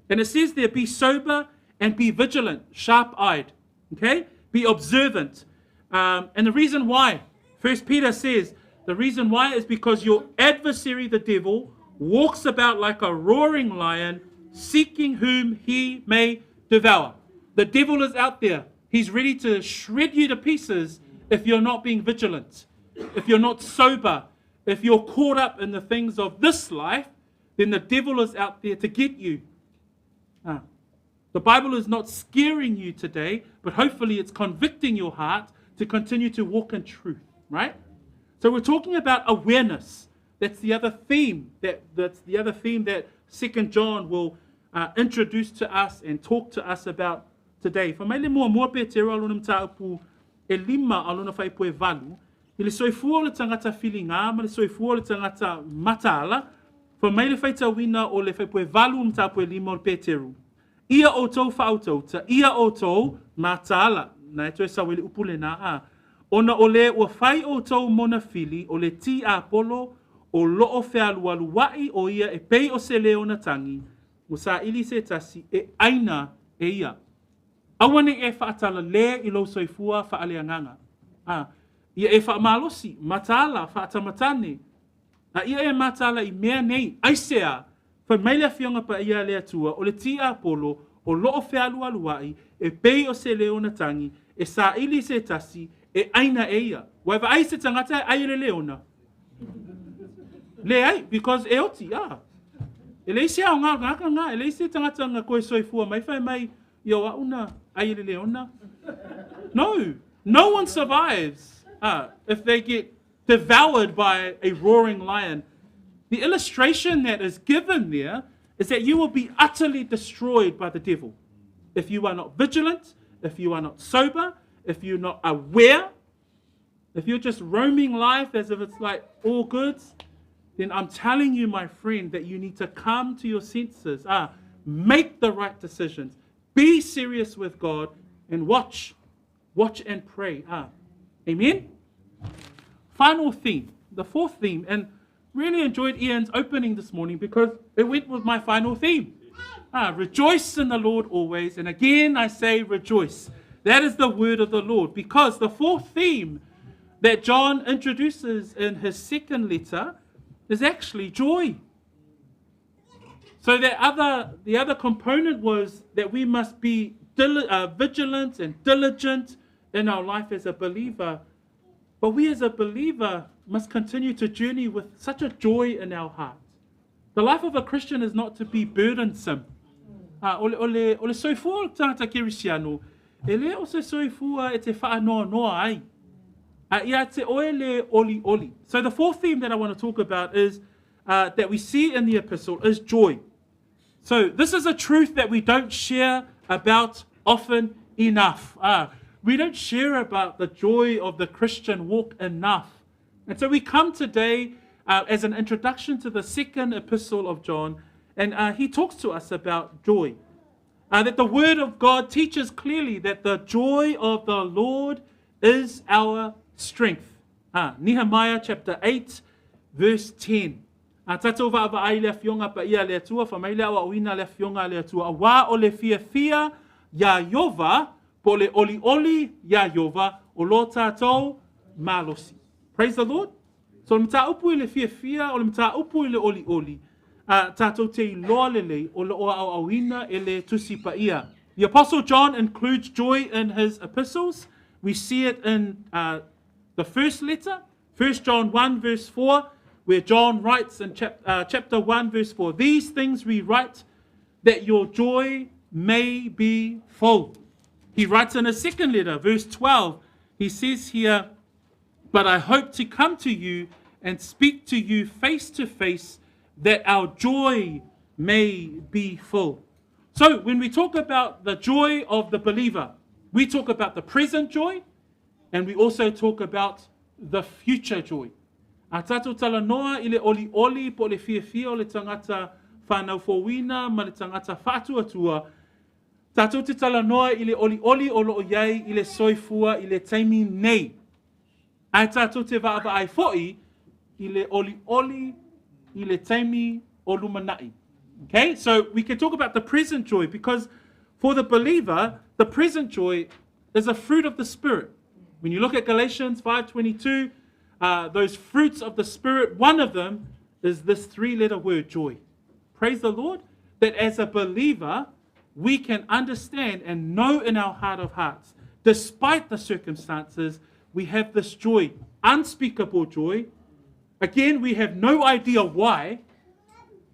And it says there, be sober and be vigilant, sharp-eyed. Okay? Be observant. And the reason why, 1 Peter says, the reason why is because your adversary, the devil, walks about like a roaring lion, seeking whom he may devour. The devil is out there. He's ready to shred you to pieces if you're not being vigilant, if you're not sober, if you're caught up in the things of this life, then the devil is out there to get you. The Bible is not scaring you today, but hopefully it's convicting your heart to continue to walk in truth, right? So we're talking about awareness. That's the other theme that's the other theme that 2 John will introduce to us and talk to us about today. Fai mai le muamua Petero a lona mataupu e 5 a lona fuaiupu e 8, i le soifua o le tagata filiga ma le soifua o le tagata mataala, fai mai le faitauina o le fuaiupu e 8 mataupu e 5 o le Peteru. Ia outou faautauta, ia outou mataala. Na e toe sau ai le upu lena a. Ona o le ua fai outou mona fili o le tiapolo o loo fealualuai o ia e pei o se leona tagi, ua saili se tasi e aina e ia. Aua ne i e faatalale i lou soifua faaleagaga. A, ia e faamalosi, mataala, faatamatane. A ia e mataala i mea nei, aisea, fai mai le Afioga Paia a le Atua o le tiapolo o loo fealualuai e pei o se leona tagi, e saili se tasi, e aina e ia. Ua e vaai i se tagata e ai e le leona? Leai, because e oti, a. E leai se aoga o le tagata lena, e leai se tagata na koe soifua mai fai mai, ia o au na ai e le leona. No, no one survives if they get devoured by a roaring lion. The illustration that is given there is that you will be utterly destroyed by the devil if you are not vigilant, if you are not sober, if you're not aware, if you're just roaming life as if it's like all goods, then I'm telling you, my friend, that you need to come to your senses. Make the right decisions. Be serious with God and watch. Watch and pray. Amen? Final theme, the fourth theme, and really enjoyed Ian's opening this morning because it went with my final theme. Rejoice in the Lord always. And again, I say rejoice. That is the word of the Lord, because the fourth theme that John introduces in his second letter is actually joy. So the other component was that we must be vigilant and diligent in our life as a believer. But we as a believer must continue to journey with such a joy in our heart. The life of a Christian is not to be burdensome. O le soifua o le tagata Kerisiano, e le o se soifua e te whaanoanoa ai. A ia te oe le oli oli. So the fourth theme that I want to talk about is that we see in the epistle is joy. So this is a truth that we don't share about often enough. We don't share about the joy of the Christian walk enough. And so we come today as an introduction to the second epistle of John, and he talks to us about joy. That the word of God teaches clearly that the joy of the Lord is our strength. Nehemiah chapter 8, verse 10. A tātou vaavaai le afioga paia a le Atua, fai mai le aoaoina le afioga a le Atua, auā o le fiafia iā Ieova, po o le olioli iā Ieova, o lo tātou malosi. Praise the Lord. So o le mataupu i le fiafia, o le mataupu i le olioli, a tātou te iloa lelei o lo o aoaoina e le Tusi Paia. The Apostle John includes joy in his epistles. We see it in the first letter, 1 John 1 verse 4, where John writes in chapter 1 verse 4, "These things we write that your joy may be full." He writes in his second letter, verse 12, he says here, "But I hope to come to you and speak to you face to face, that our joy may be full." So when we talk about the joy of the believer, we talk about the present joy, and we also talk about the future joy. A tātou talanoa i le olioli po o le fiafia o le tagata whānau fouina ma le tagata faatuatua, tātou te talanoa i le olioli o lo o iai i le soifua i le taimi nei. Ae tātou te vaavaai fo'i i le olioli i le taimi o lumanai. Okay, so we can talk about the present joy because for the believer, the present joy is a fruit of the Spirit. When you look at Galatians 5:22, those fruits of the Spirit, one of them is this three-letter word, joy. Praise the Lord, that as a believer, we can understand and know in our heart of hearts, despite the circumstances, we have this joy, unspeakable joy. Again, we have no idea why,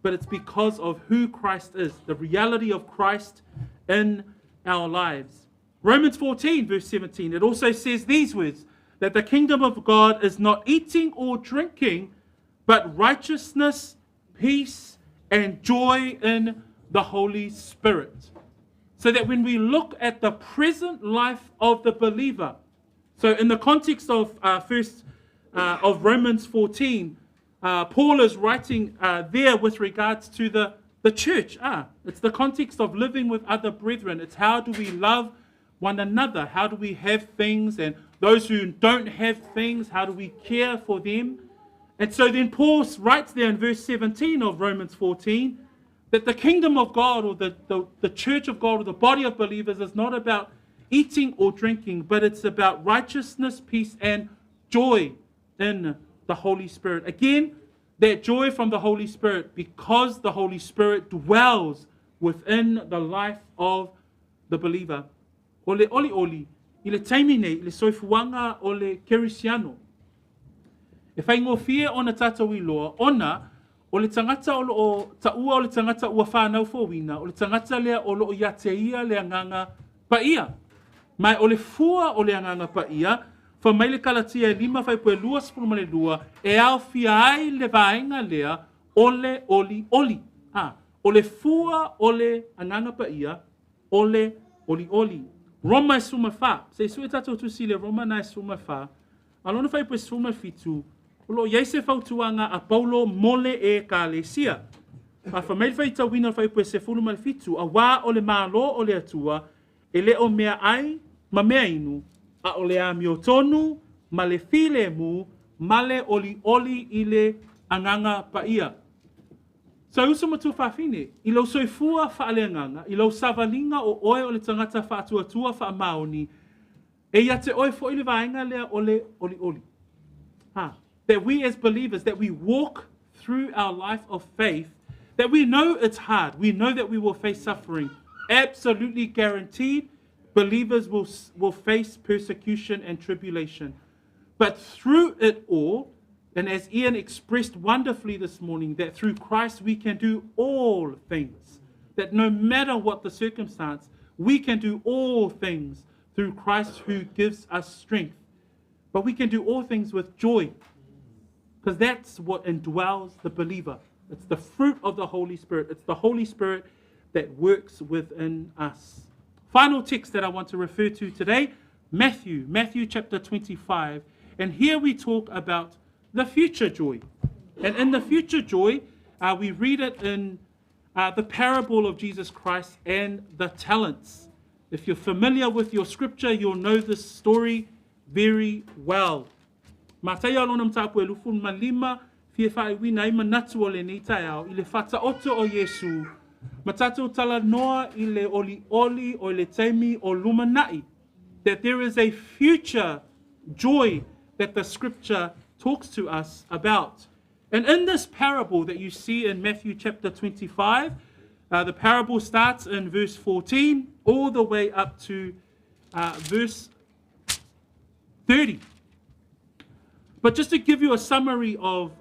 but it's because of who Christ is, the reality of Christ in our lives. Romans 14, verse 17, it also says these words, that the kingdom of God is not eating or drinking, but righteousness, peace, and joy in the Holy Spirit. So that when we look at the present life of the believer, so in the context of of Romans 14, Paul is writing there with regards to the church. It's the context of living with other brethren. It's how do we love one another? How do we have things? And those who don't have things, how do we care for them? And so then Paul writes there in verse 17 of Romans 14 that the kingdom of God, or the church of God, or the body of believers is not about eating or drinking, but it's about righteousness, peace, and joy in the Holy Spirit. Again, that joy from the Holy Spirit, because the Holy Spirit dwells within the life of the believer. O le olioli, i le taimi nei, i le soifuaga o le kerisiano. E faigofie ona tātou iloa, ona o le tagata o lo o taua o le tagata ua whānau fouina, o le tagata lea o lo o ia te ia le Agaga Paia. Ma o le fua o le Agaga Paia, fai mai le Kalatia e 5 fuaiupu e 22, e aofia ai le vaega lea o le olioli. O le fua o le Agaga Paia, o le olioli. Roma e 14. Se i sue tātou tusi le Roma na e 14. A lona fuaiupu e 17, o lo o iai se fautuaga a Paulo mo le Ekalesia. A fai mai le faitauina o le fuaiupu e 17, auā o le Malo o le Atua, e le o meaai ma mea inu, a o le amiotonu ma le filemu ma le olioli i le Agaga Paia. So uso ma tuafafine, i lou soifua faaleagaga, i lou savaliga o oe o le tagata faatuatua faamaoni, e ia te oe fo'i le vaega lea o le olioli. That we as believers, that we walk through our life of faith, that we know it's hard, we know that we will face suffering, absolutely guaranteed, believers will face persecution and tribulation. But through it all, and as Ian expressed wonderfully this morning, that through Christ we can do all things. That no matter what the circumstance, we can do all things through Christ who gives us strength. But we can do all things with joy, because that's what indwells the believer. It's the fruit of the Holy Spirit. It's the Holy Spirit that works within us. Final text that I want to refer to today, Matthew, Matthew chapter 25. And here we talk about the future joy. And in the future joy, we read it in the parable of Jesus Christ and the talents. If you're familiar with your scripture, you'll know this story very well. Mataia lona mataupu e 25, fia faaiuina ai manatu o lenei taeao i le faataoto o Iesu, ma tatou talanoa i le olioli o le taimi o lumanai, that there is a future joy that the scripture talks to us about. And in this parable that you see in Matthew chapter 25, the parable starts in verse 14 all the way up to verse 30. But just to give you a summary of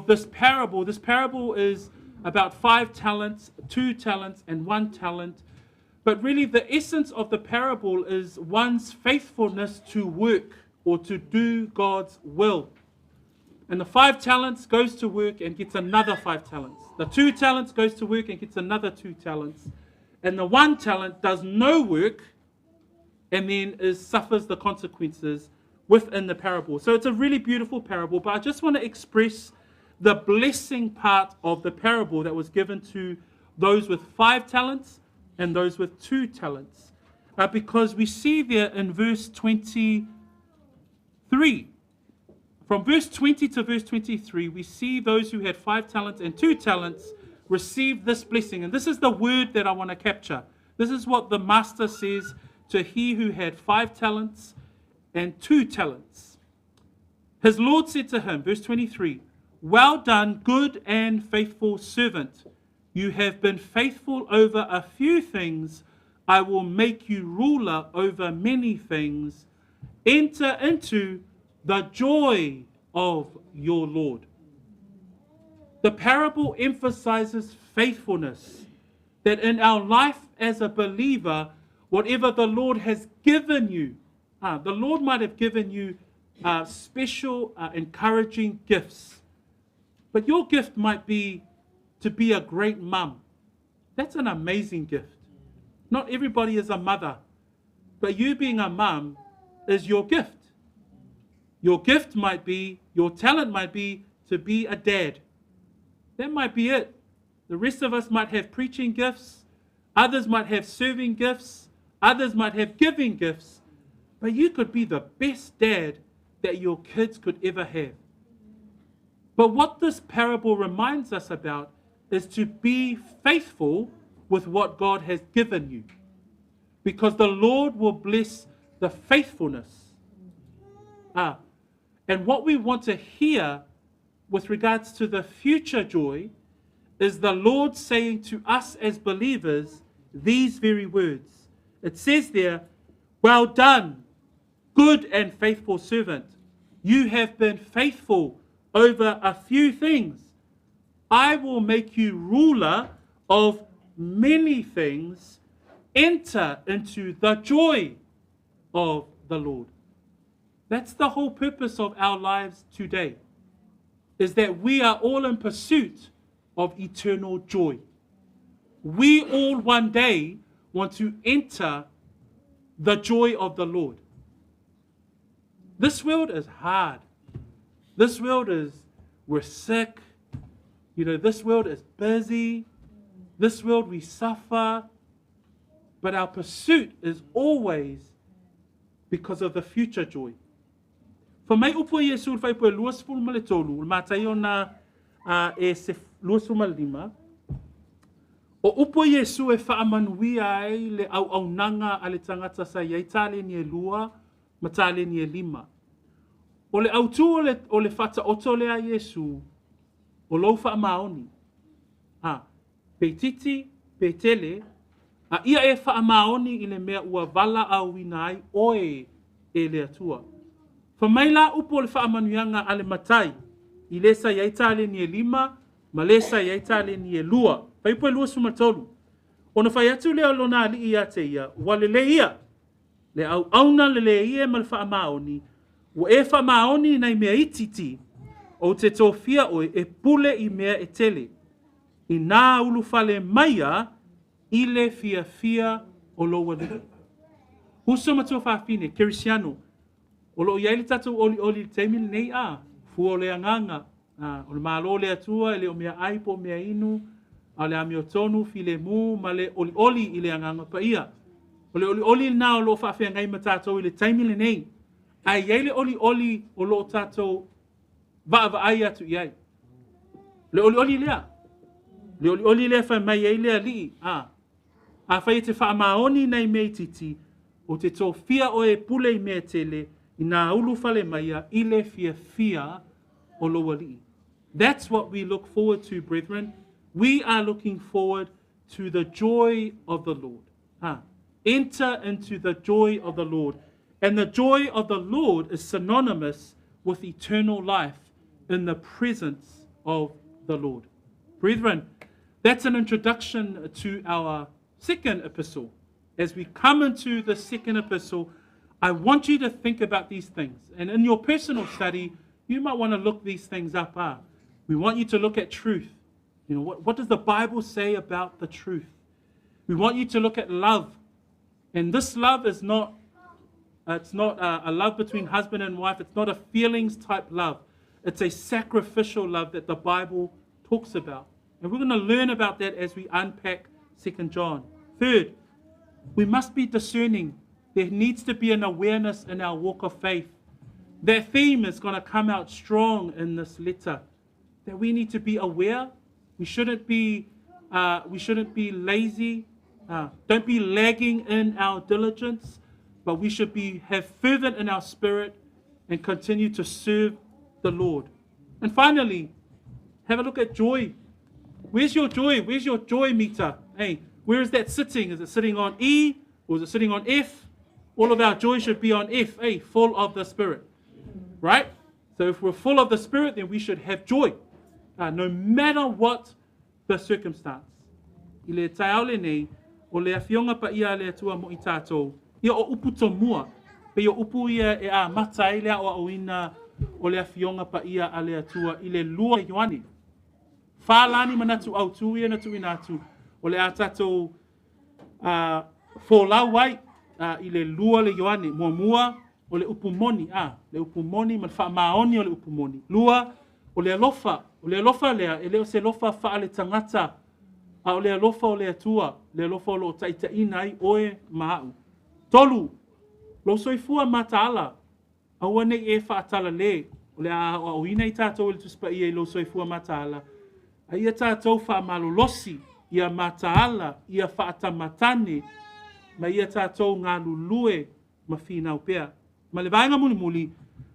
this parable is about 5 talents, 2 talents, and 1 talent. But really the essence of the parable is one's faithfulness to work or to do God's will. And the 5 talents goes to work and gets another 5 talents. The 2 talents goes to work and gets another 2 talents. And the 1 talent does no work and then suffers the consequences within the parable. So it's a really beautiful parable, but I just want to express the blessing part of the parable that was given to those with 5 talents and those with 2 talents. Because we see there in verse 23, from verse 20 to verse 23, we see those who had 5 talents and 2 talents receive this blessing. And this is the word that I want to capture. This is what the master says to he who had 5 talents and 2 talents. His Lord said to him, verse 23, "Well done, good and faithful servant. You have been faithful over a few things. I will make you ruler over many things. Enter into the joy of your Lord." The parable emphasizes faithfulness, that in our life as a believer, whatever the Lord has given you, the Lord might have given you special, encouraging gifts, but your gift might be to be a great mum. That's an amazing gift. Not everybody is a mother, but you being a mum is your gift. Your gift might be, your talent might be to be a dad. That might be it. The rest of us might have preaching gifts. Others might have serving gifts. Others might have giving gifts. But you could be the best dad that your kids could ever have. But what this parable reminds us about is to be faithful with what God has given you. Because the Lord will bless the faithfulness. And what we want to hear with regards to the future joy is the Lord saying to us as believers these very words. It says there, "Well done, good and faithful servant. You have been faithful over a few things. I will make you ruler of many things. Enter into the joy of the Lord." That's the whole purpose of our lives today, is that we are all in pursuit of eternal joy. We all one day want to enter the joy of the Lord. This world is hard. This world is, we're sick. You know, this world is busy. This world we suffer. But our pursuit is always because of the future joy. Fa mai upu Iesu le whaipu e 23, le mātai ona e se 25, o upu Iesu e whaamanuia ai le au aunanga a le tangata sa iai tāleni e 2 ma tāleni e 5. O le autu o le whata oto lea Iesu, o lou whaamaoni. Pe titi, pe tele, a ia e whaamaoni i le mea ua vala au ina ai oe e le atua. Fa mai la upo le whaamanuianga a le matai, i le sa iai tāleni e 5, ma le sa iai tāleni e 2. Whaipu e 23. Ona whai atu lea lona ali ia te ia, ua le le ia, le au auna le le ia ma le whaamaoni, ua e whaamaoni nei mea ititi, o te tōfia oe e pule i mea e tele. I nā ulu whale maia, i le fia fia o lou Alii. Uso ma tuafafine, Kerisiano, o loo i ai le tatou olioli i le taimi lenei a, fua o le agaga, a, o le Malo o le Atua e le o meaai po o meainu, a o le amiotonu, filemu ma le olioli i le Agaga Paia. O le olioli lena o loo faafeagai ma tatou i le taimi lenei, ae i ai le olioli o loo tatou vaavaai atu i ai. Le olioli lea, le olioli lea fai mai ai le Alii, a, afai e te faamaoni nai mea itiiti, ou te tofia oe e pule i mea e tele, ina ulufale maia i le fiafia o lou Alii. That's what we look forward to, brethren. We are looking forward to the joy of the Lord. Enter into the joy of the Lord. And the joy of the Lord is synonymous with eternal life in the presence of the Lord. Brethren, that's an introduction to our second epistle. As we come into the second epistle, I want you to think about these things. And in your personal study, you might want to look these things up. We want you to look at truth. You know, what does the Bible say about the truth? We want you to look at love. And this love is not, it's not a love between husband and wife. It's not a feelings type love. It's a sacrificial love that the Bible talks about. And we're going to learn about that as we unpack 2 John. Third, we must be discerning. There needs to be an awareness in our walk of faith. That theme is going to come out strong in this letter. That we need to be aware. We shouldn't be lazy. Don't be lagging in our diligence, but we should have fervent in our spirit and continue to serve the Lord. And finally, have a look at joy. Where's your joy? Where's your joy meter? Hey, where is that sitting? Is it sitting on E or is it sitting on F? All of our joy should be on F, hey, full of the Spirit, right? So if we're full of the Spirit, then we should have joy, no matter what the circumstance. I le taeao lenei, o le afioga paia a le Atua mo i tātou, ia o upu tomua, pe o upu ia e a mata ai lea o aoina o le afioga paia a le Atua i le lua Ioane. Whālani manatu au tū ia na tuina atu, o le a tātou fōlau ai i le lua le Ioane, muamua o le upu moni, le upu moni ma le whaamaoni o le upu moni. Lua, o le alofa lea, e leo se lofa wha le tangata, a o le alofa o le Atua, le alofa o lo taitaina ai oe maau. Tolu, lo soifua mataala, aua nei e whaatala le, o le a o ina i tātou i le tuspa ia i lo soifua mataala, a ia tātou whaamalolosi, ia mataala, ia whaatamatane, ma ia tātou ngā lulue ma whinau pea. Ma le vaenga muli muli,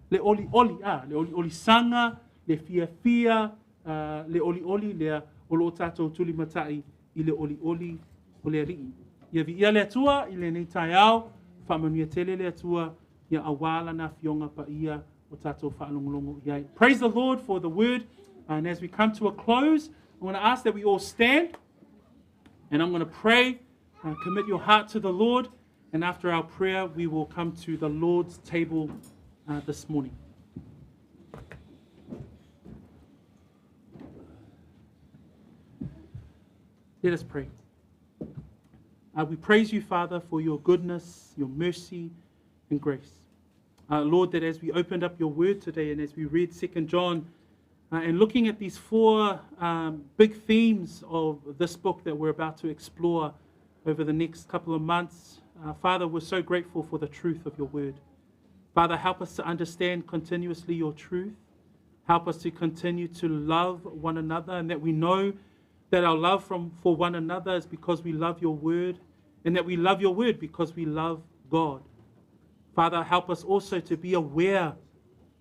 le oli oli, le oli oli sanga, le fia fia, le oli oli lea, o lo tātou tuli matai i le oli oli o le alii. Ia vi ia le Atua i le nei taeao, whaamanuia tele le Atua, ia awala na fionga pa ia o tātou whaalongolongo iai. Praise the Lord for the word. And as we come to a close, I'm going to ask that we all stand. And I'm going to pray. Commit your heart to the Lord. And after our prayer, we will come to the Lord's table this morning. Let us pray. We praise you, Father, for your goodness, your mercy, and grace. Lord, that as we opened up your word today and as we read 2 John, and looking at these four big themes of this book that we're about to explore over the next couple of months, Father, we're so grateful for the truth of your word. Father, help us to understand continuously your truth. Help us to continue to love one another, and that we know that our love for one another is because we love your word, and that we love your word because we love God. Father, help us also to be aware,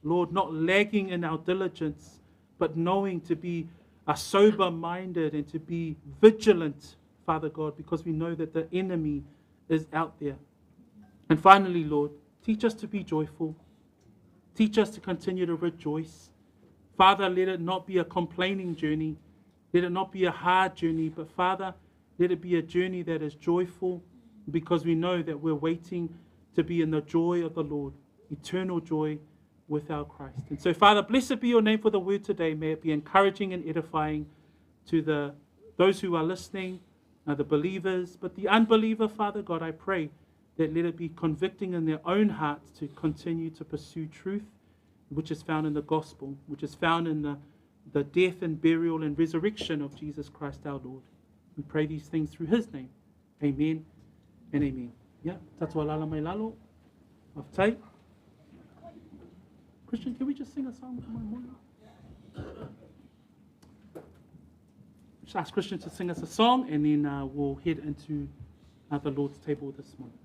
Lord, not lagging in our diligence, but knowing to be sober-minded and to be vigilant, Father God, because we know that the enemy is out there. And finally, Lord, teach us to be joyful. Teach us to continue to rejoice. Father, let it not be a complaining journey. Let it not be a hard journey, but Father, let it be a journey that is joyful, because we know that we're waiting to be in the joy of the Lord, eternal joy with our Christ. And so, Father, blessed be your name for the word today. May it be encouraging and edifying to those who are listening, the believers, but the unbeliever, Father God, I pray that let it be convicting in their own hearts to continue to pursue truth, which is found in the gospel, which is found in the, the death and burial and resurrection of Jesus Christ our Lord. We pray these things through his name. Amen and amen. Yeah, tatua lala mai lalo. Of. Christian, can we just sing a song for my morning? Just ask Christian to sing us a song, and then uh, we'll head into uh, the Lord's table this morning.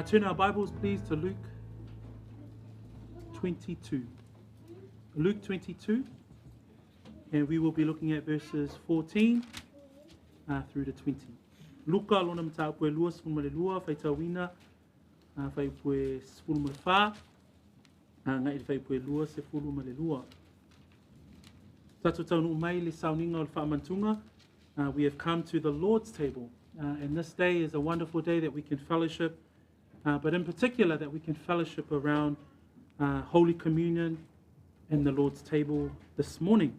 Turn our Bibles, please, to Luke 22. Luke 22, and we will be looking at verses 14 uh, through to 20. Luka lona mataupu e lua sefulu ma le lua, faitauina uh, faaiupu e sefulu ma le fā, agai i le faaiupu e 22 ma le lua. Tatou taunuu mai le sauniga o le faamantuga, uh, we have come to the Lord's table. Uh, and this day is a wonderful day that we can fellowship, uh, but in particular that we can fellowship around uh, Holy Communion and the Lord's table this morning.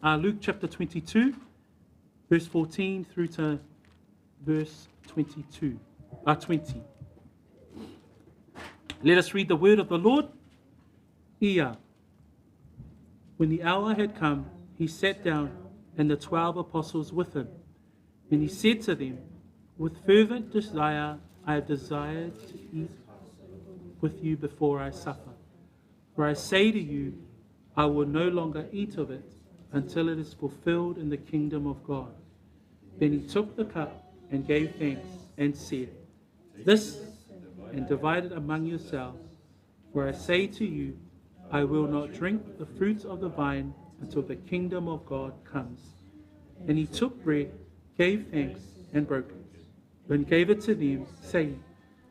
Uh, Luke chapter 22, verse 14 through to verse 22, uh, 20. Let us read the word of the Lord. Ia. When the hour had come, he sat down, and the 12 apostles with him. And he said to them, With fervent desire I have desired to eat with you before I suffer. For I say to you, I will no longer eat of it until it is fulfilled in the kingdom of God. Then he took the cup and gave thanks and said, This and divide it among yourselves. For I say to you, I will not drink the fruit of the vine until the kingdom of God comes. And he took bread, gave thanks, and broke it, and gave it to them, saying,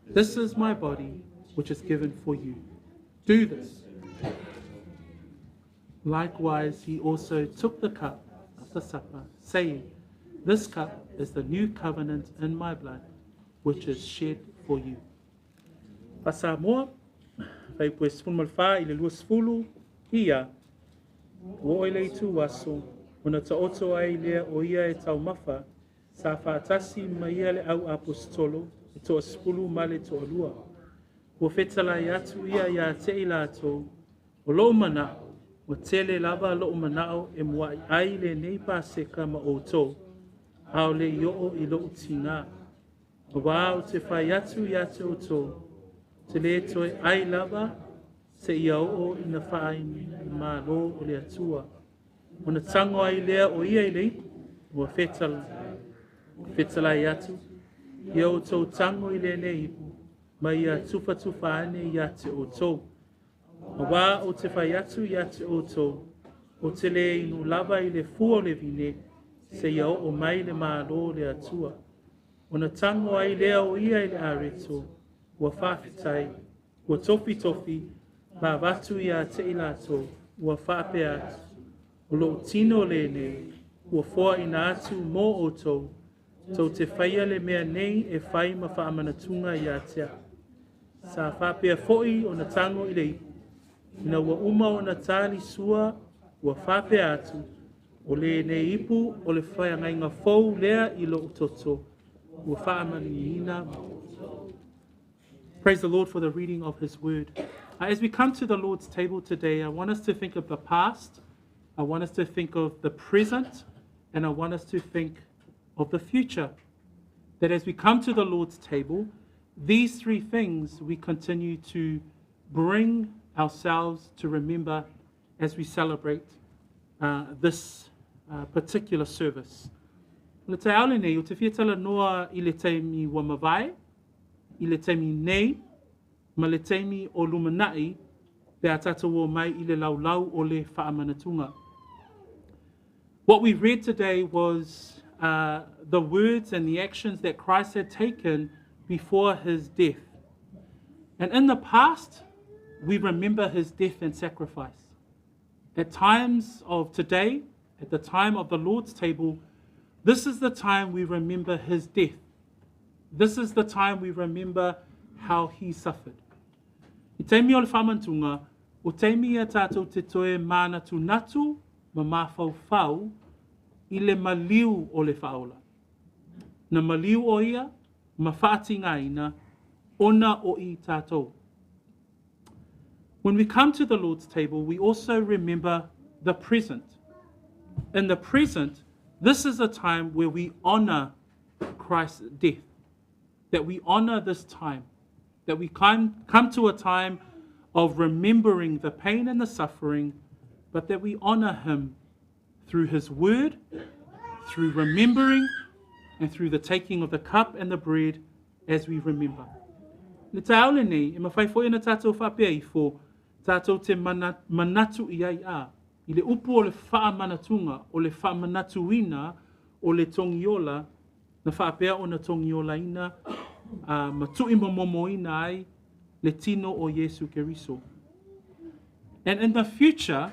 This is my body, which is given for you. Do this. Likewise, he also took the cup after supper, saying, This cup is the new covenant in my blood, which is shed for you. Faa-Samoa, faaiupu e sefulu ma le fā i le 20, ia, ua oo i le itu aso, ona taoto ai lea o ia e taumafa, sa faatasi ma ia le au aposetolo, e toasefulu ma le toalua. Ua fetalai atu ia iā te i latou, o lou manao, ua tele lava lou manao e muai ai lenei Paseka ma outou, a o le i oo i lou tigā. Auā ou te fai atu iā te outou, ou te lē toe ai lava seia oo ina faaimalo o le Atua. Ona tago ai lea o ia i le ipu, ua fetalai atu, Ia outou tago i lenei ipu, ma ia tufatufa ane ia te outou. Auā ou te fai atu ia te outou, ou te le inu lava i le fua o le vine, seia oo mai le Malo o le Atua. Ona tago ai lea o ia i le areto, ua faafetai, ua tofitofi, ma avatu ia te i latou, ua faapea atu, O lou tino lenei, ua foaina atu mo outou, tou te faia le mea nei e fai ma faamanatuga ia te au. Sa faapea foi ona tago i le ipu, ina ua uma ona tali sua, ua faapea atu, O lenei ipu o le feagaiga fou lea i lou toto, ua faamanuiaina mo outou. Praise the Lord for the reading of His word. As we come to the Lord's table today, I want us to think of the past, I want us to think of the present, and I want us to think of the future. That as we come to the Lord's table, these three things we continue to bring ourselves to remember as we celebrate this particular service. O le taeao lenei, ou te fia talanoa i le taimi ua mavae, i le taimi nei, ma le taimi o lumanai pe a tātou omai i le laulau o le faamanatuga. What we read today was the words and the actions that Christ had taken before his death. And in the past, we remember his death and sacrifice. At times of today, at the time of the Lord's table, this is the time we remember his death. This is the time we remember how he suffered. I taimi o le faamanatuga, o taimi ia tātou te toe mānatunatu ma mafaufau i le maliu o le faaola. Na maliu o ia ma faatigaina ona o i tātou. When we come to the Lord's table, we also remember the present. In the present, this is a time where we honor Christ's death, that we honor this time, that we come to a time of remembering the pain and the suffering, but that we honor him through his word, through remembering, and through the taking of the cup and the bread as we remember. Le taeao lenei, e mafai foi ona tātou faapea ifo, tātou te mana, manatu i ai a, i le upu o le faamanatuga, o le faamanatuina o le togiola, na faapea ona togiolaina a, ma tuuimomomoina ai le tino o Iesu Keriso. And in the future,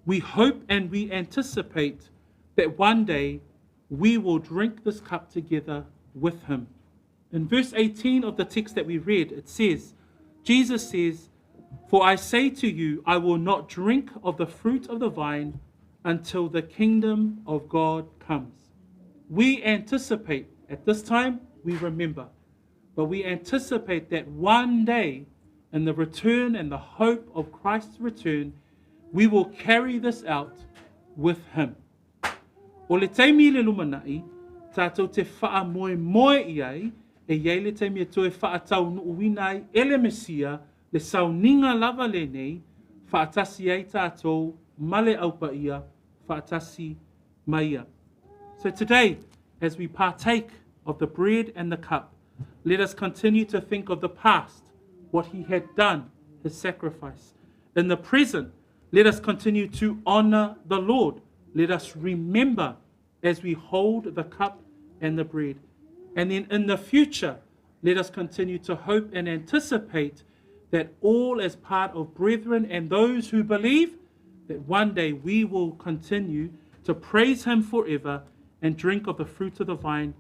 we hope and we anticipate that one day we will drink this cup together with him. In verse 18 of the text that we read, it says, Jesus says, For I say to you, I will not drink of the fruit of the vine until the kingdom of God comes. We anticipate, at this time, we remember, but we anticipate that one day, in the return and the hope of Christ's return, we will carry this out with him. O le taimi i le lumanai, tātou te faamoemoe i ai, e i ai le taimi e toe faataunuuina ai e le Mesia le sauniga lava lenei, faatasi ai tātou ma le aupaia, faatasi ma ia. So today, as we partake of the bread and the cup, let us continue to think of the past, what he had done, his sacrifice. In the present, let us continue to honor the Lord. Let us remember as we hold the cup and the bread. And then in the future, let us continue to hope and anticipate that all as part of brethren and those who believe, that one day we will continue to praise him forever and drink of the fruit of the vine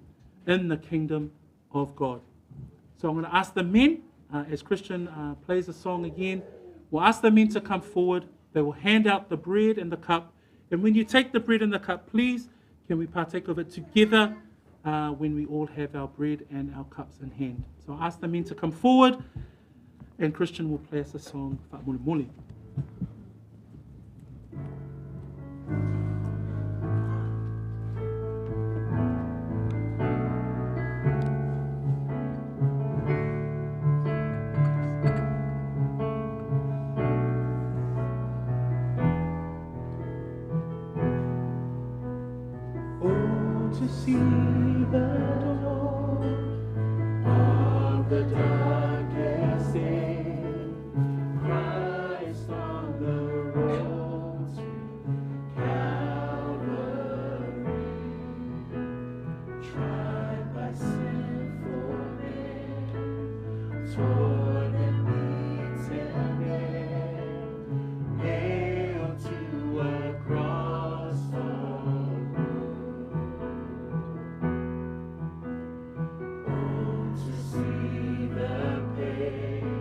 in the kingdom of God. So I'm going to ask the men, as Christian plays the song again, we'll ask the men to come forward. They will hand out the bread and the cup. And when you take the bread and the cup, please, can we partake of it together when we all have our bread and our cups in hand. So I'll ask the men to come forward, and Christian will play us a song, Fa'amolemole. Oh, to see that Lord, the darkest day, Christ on the road to Calvary, tried by sinful men, torn and beaten there, nailed to a cross of wood. Oh, to see the pain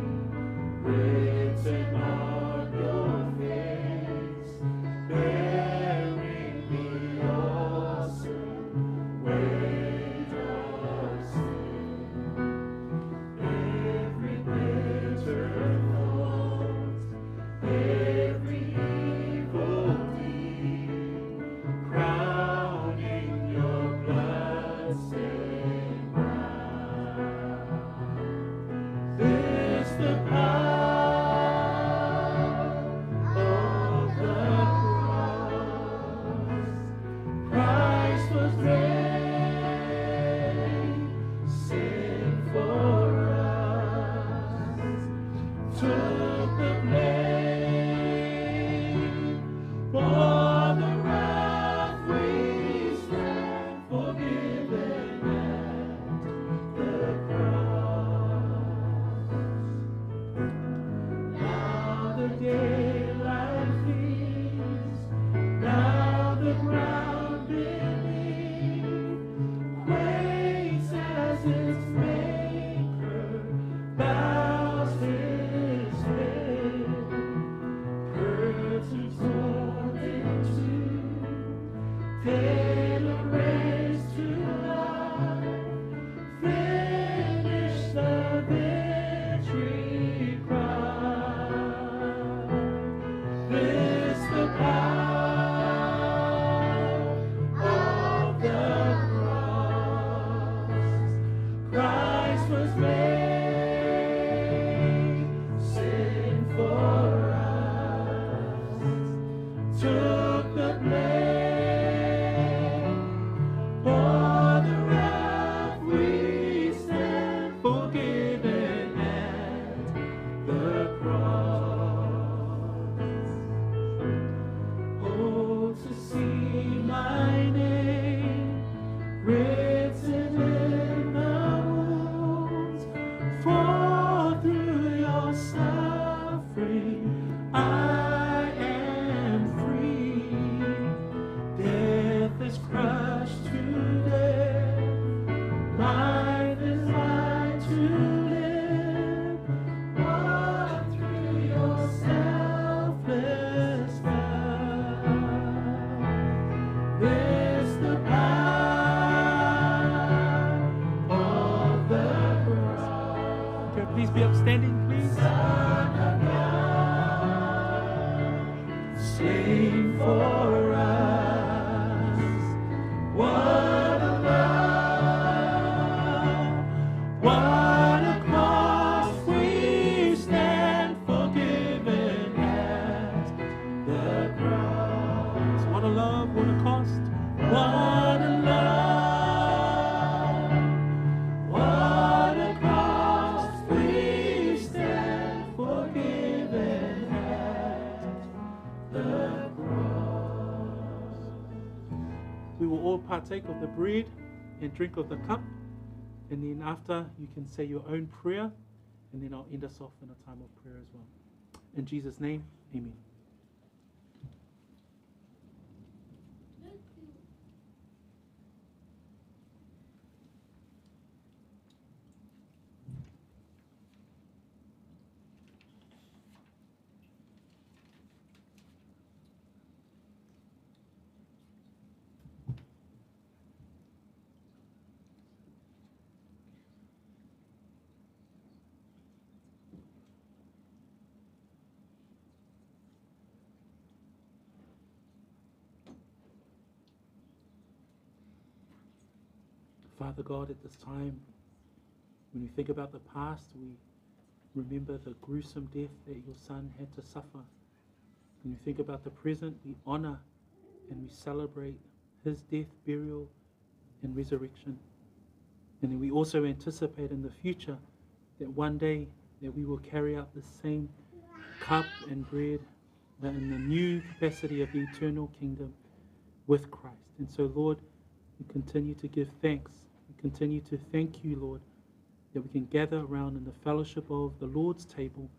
written on your face, bearing the awesome weight of sin. Every bitter thought, every evil deed, crowning your blood-stained brow. This the power of the cross. Christ was made sin for us, took the blame for the wrath we stand forgiven at the cross. Now the daylight flees, now the ground beneath quakes as its maker bows his head. Curtains torn in two, dead are raised to life. Finish the victory cry. This the power of the cross. Christ was made sin for us, took the blame for the wrath we stand forgiven at the cross. Oh, to see my name written in the wounds, for through your suffering I am free. Death is crushed to death, life is mine to live. What through your selfless love. This the power of the cross. Okay, please be upstanding, please. Son of God, slain for us. What a love, what a cross we stand forgiven at the cross. What a love, what a cost. What a love, what a cost we stand forgiven at the cross. We will all partake of the bread and drink of the cup, and then after you can say your own prayer, and then I'll end us off in a time of prayer as well. In Jesus' name, amen. Father God, at this time, when we think about the past, we remember the gruesome death that your Son had to suffer. When we think about the present, we honor and we celebrate his death, burial, and resurrection. And then we also anticipate in the future that one day that we will carry out the same cup and bread in the new capacity of the eternal kingdom with Christ. And so, Lord, we continue to give thanks. We continue to thank you, Lord, that we can gather around in the fellowship of the Lord's table,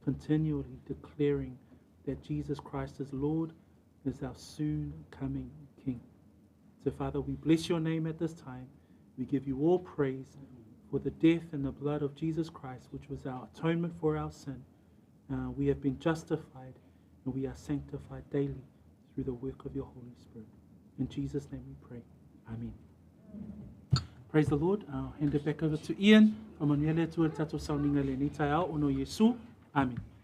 continually declaring that Jesus Christ is Lord, is our soon coming King. So, Father, we bless your name at this time. We give you all praise for the death and the blood of Jesus Christ, which was our atonement for our sin. We have been justified and we are sanctified daily through the work of your Holy Spirit. In Jesus' name we pray. Amen. Praise the Lord. I'll hand it back over to Ian. Amen.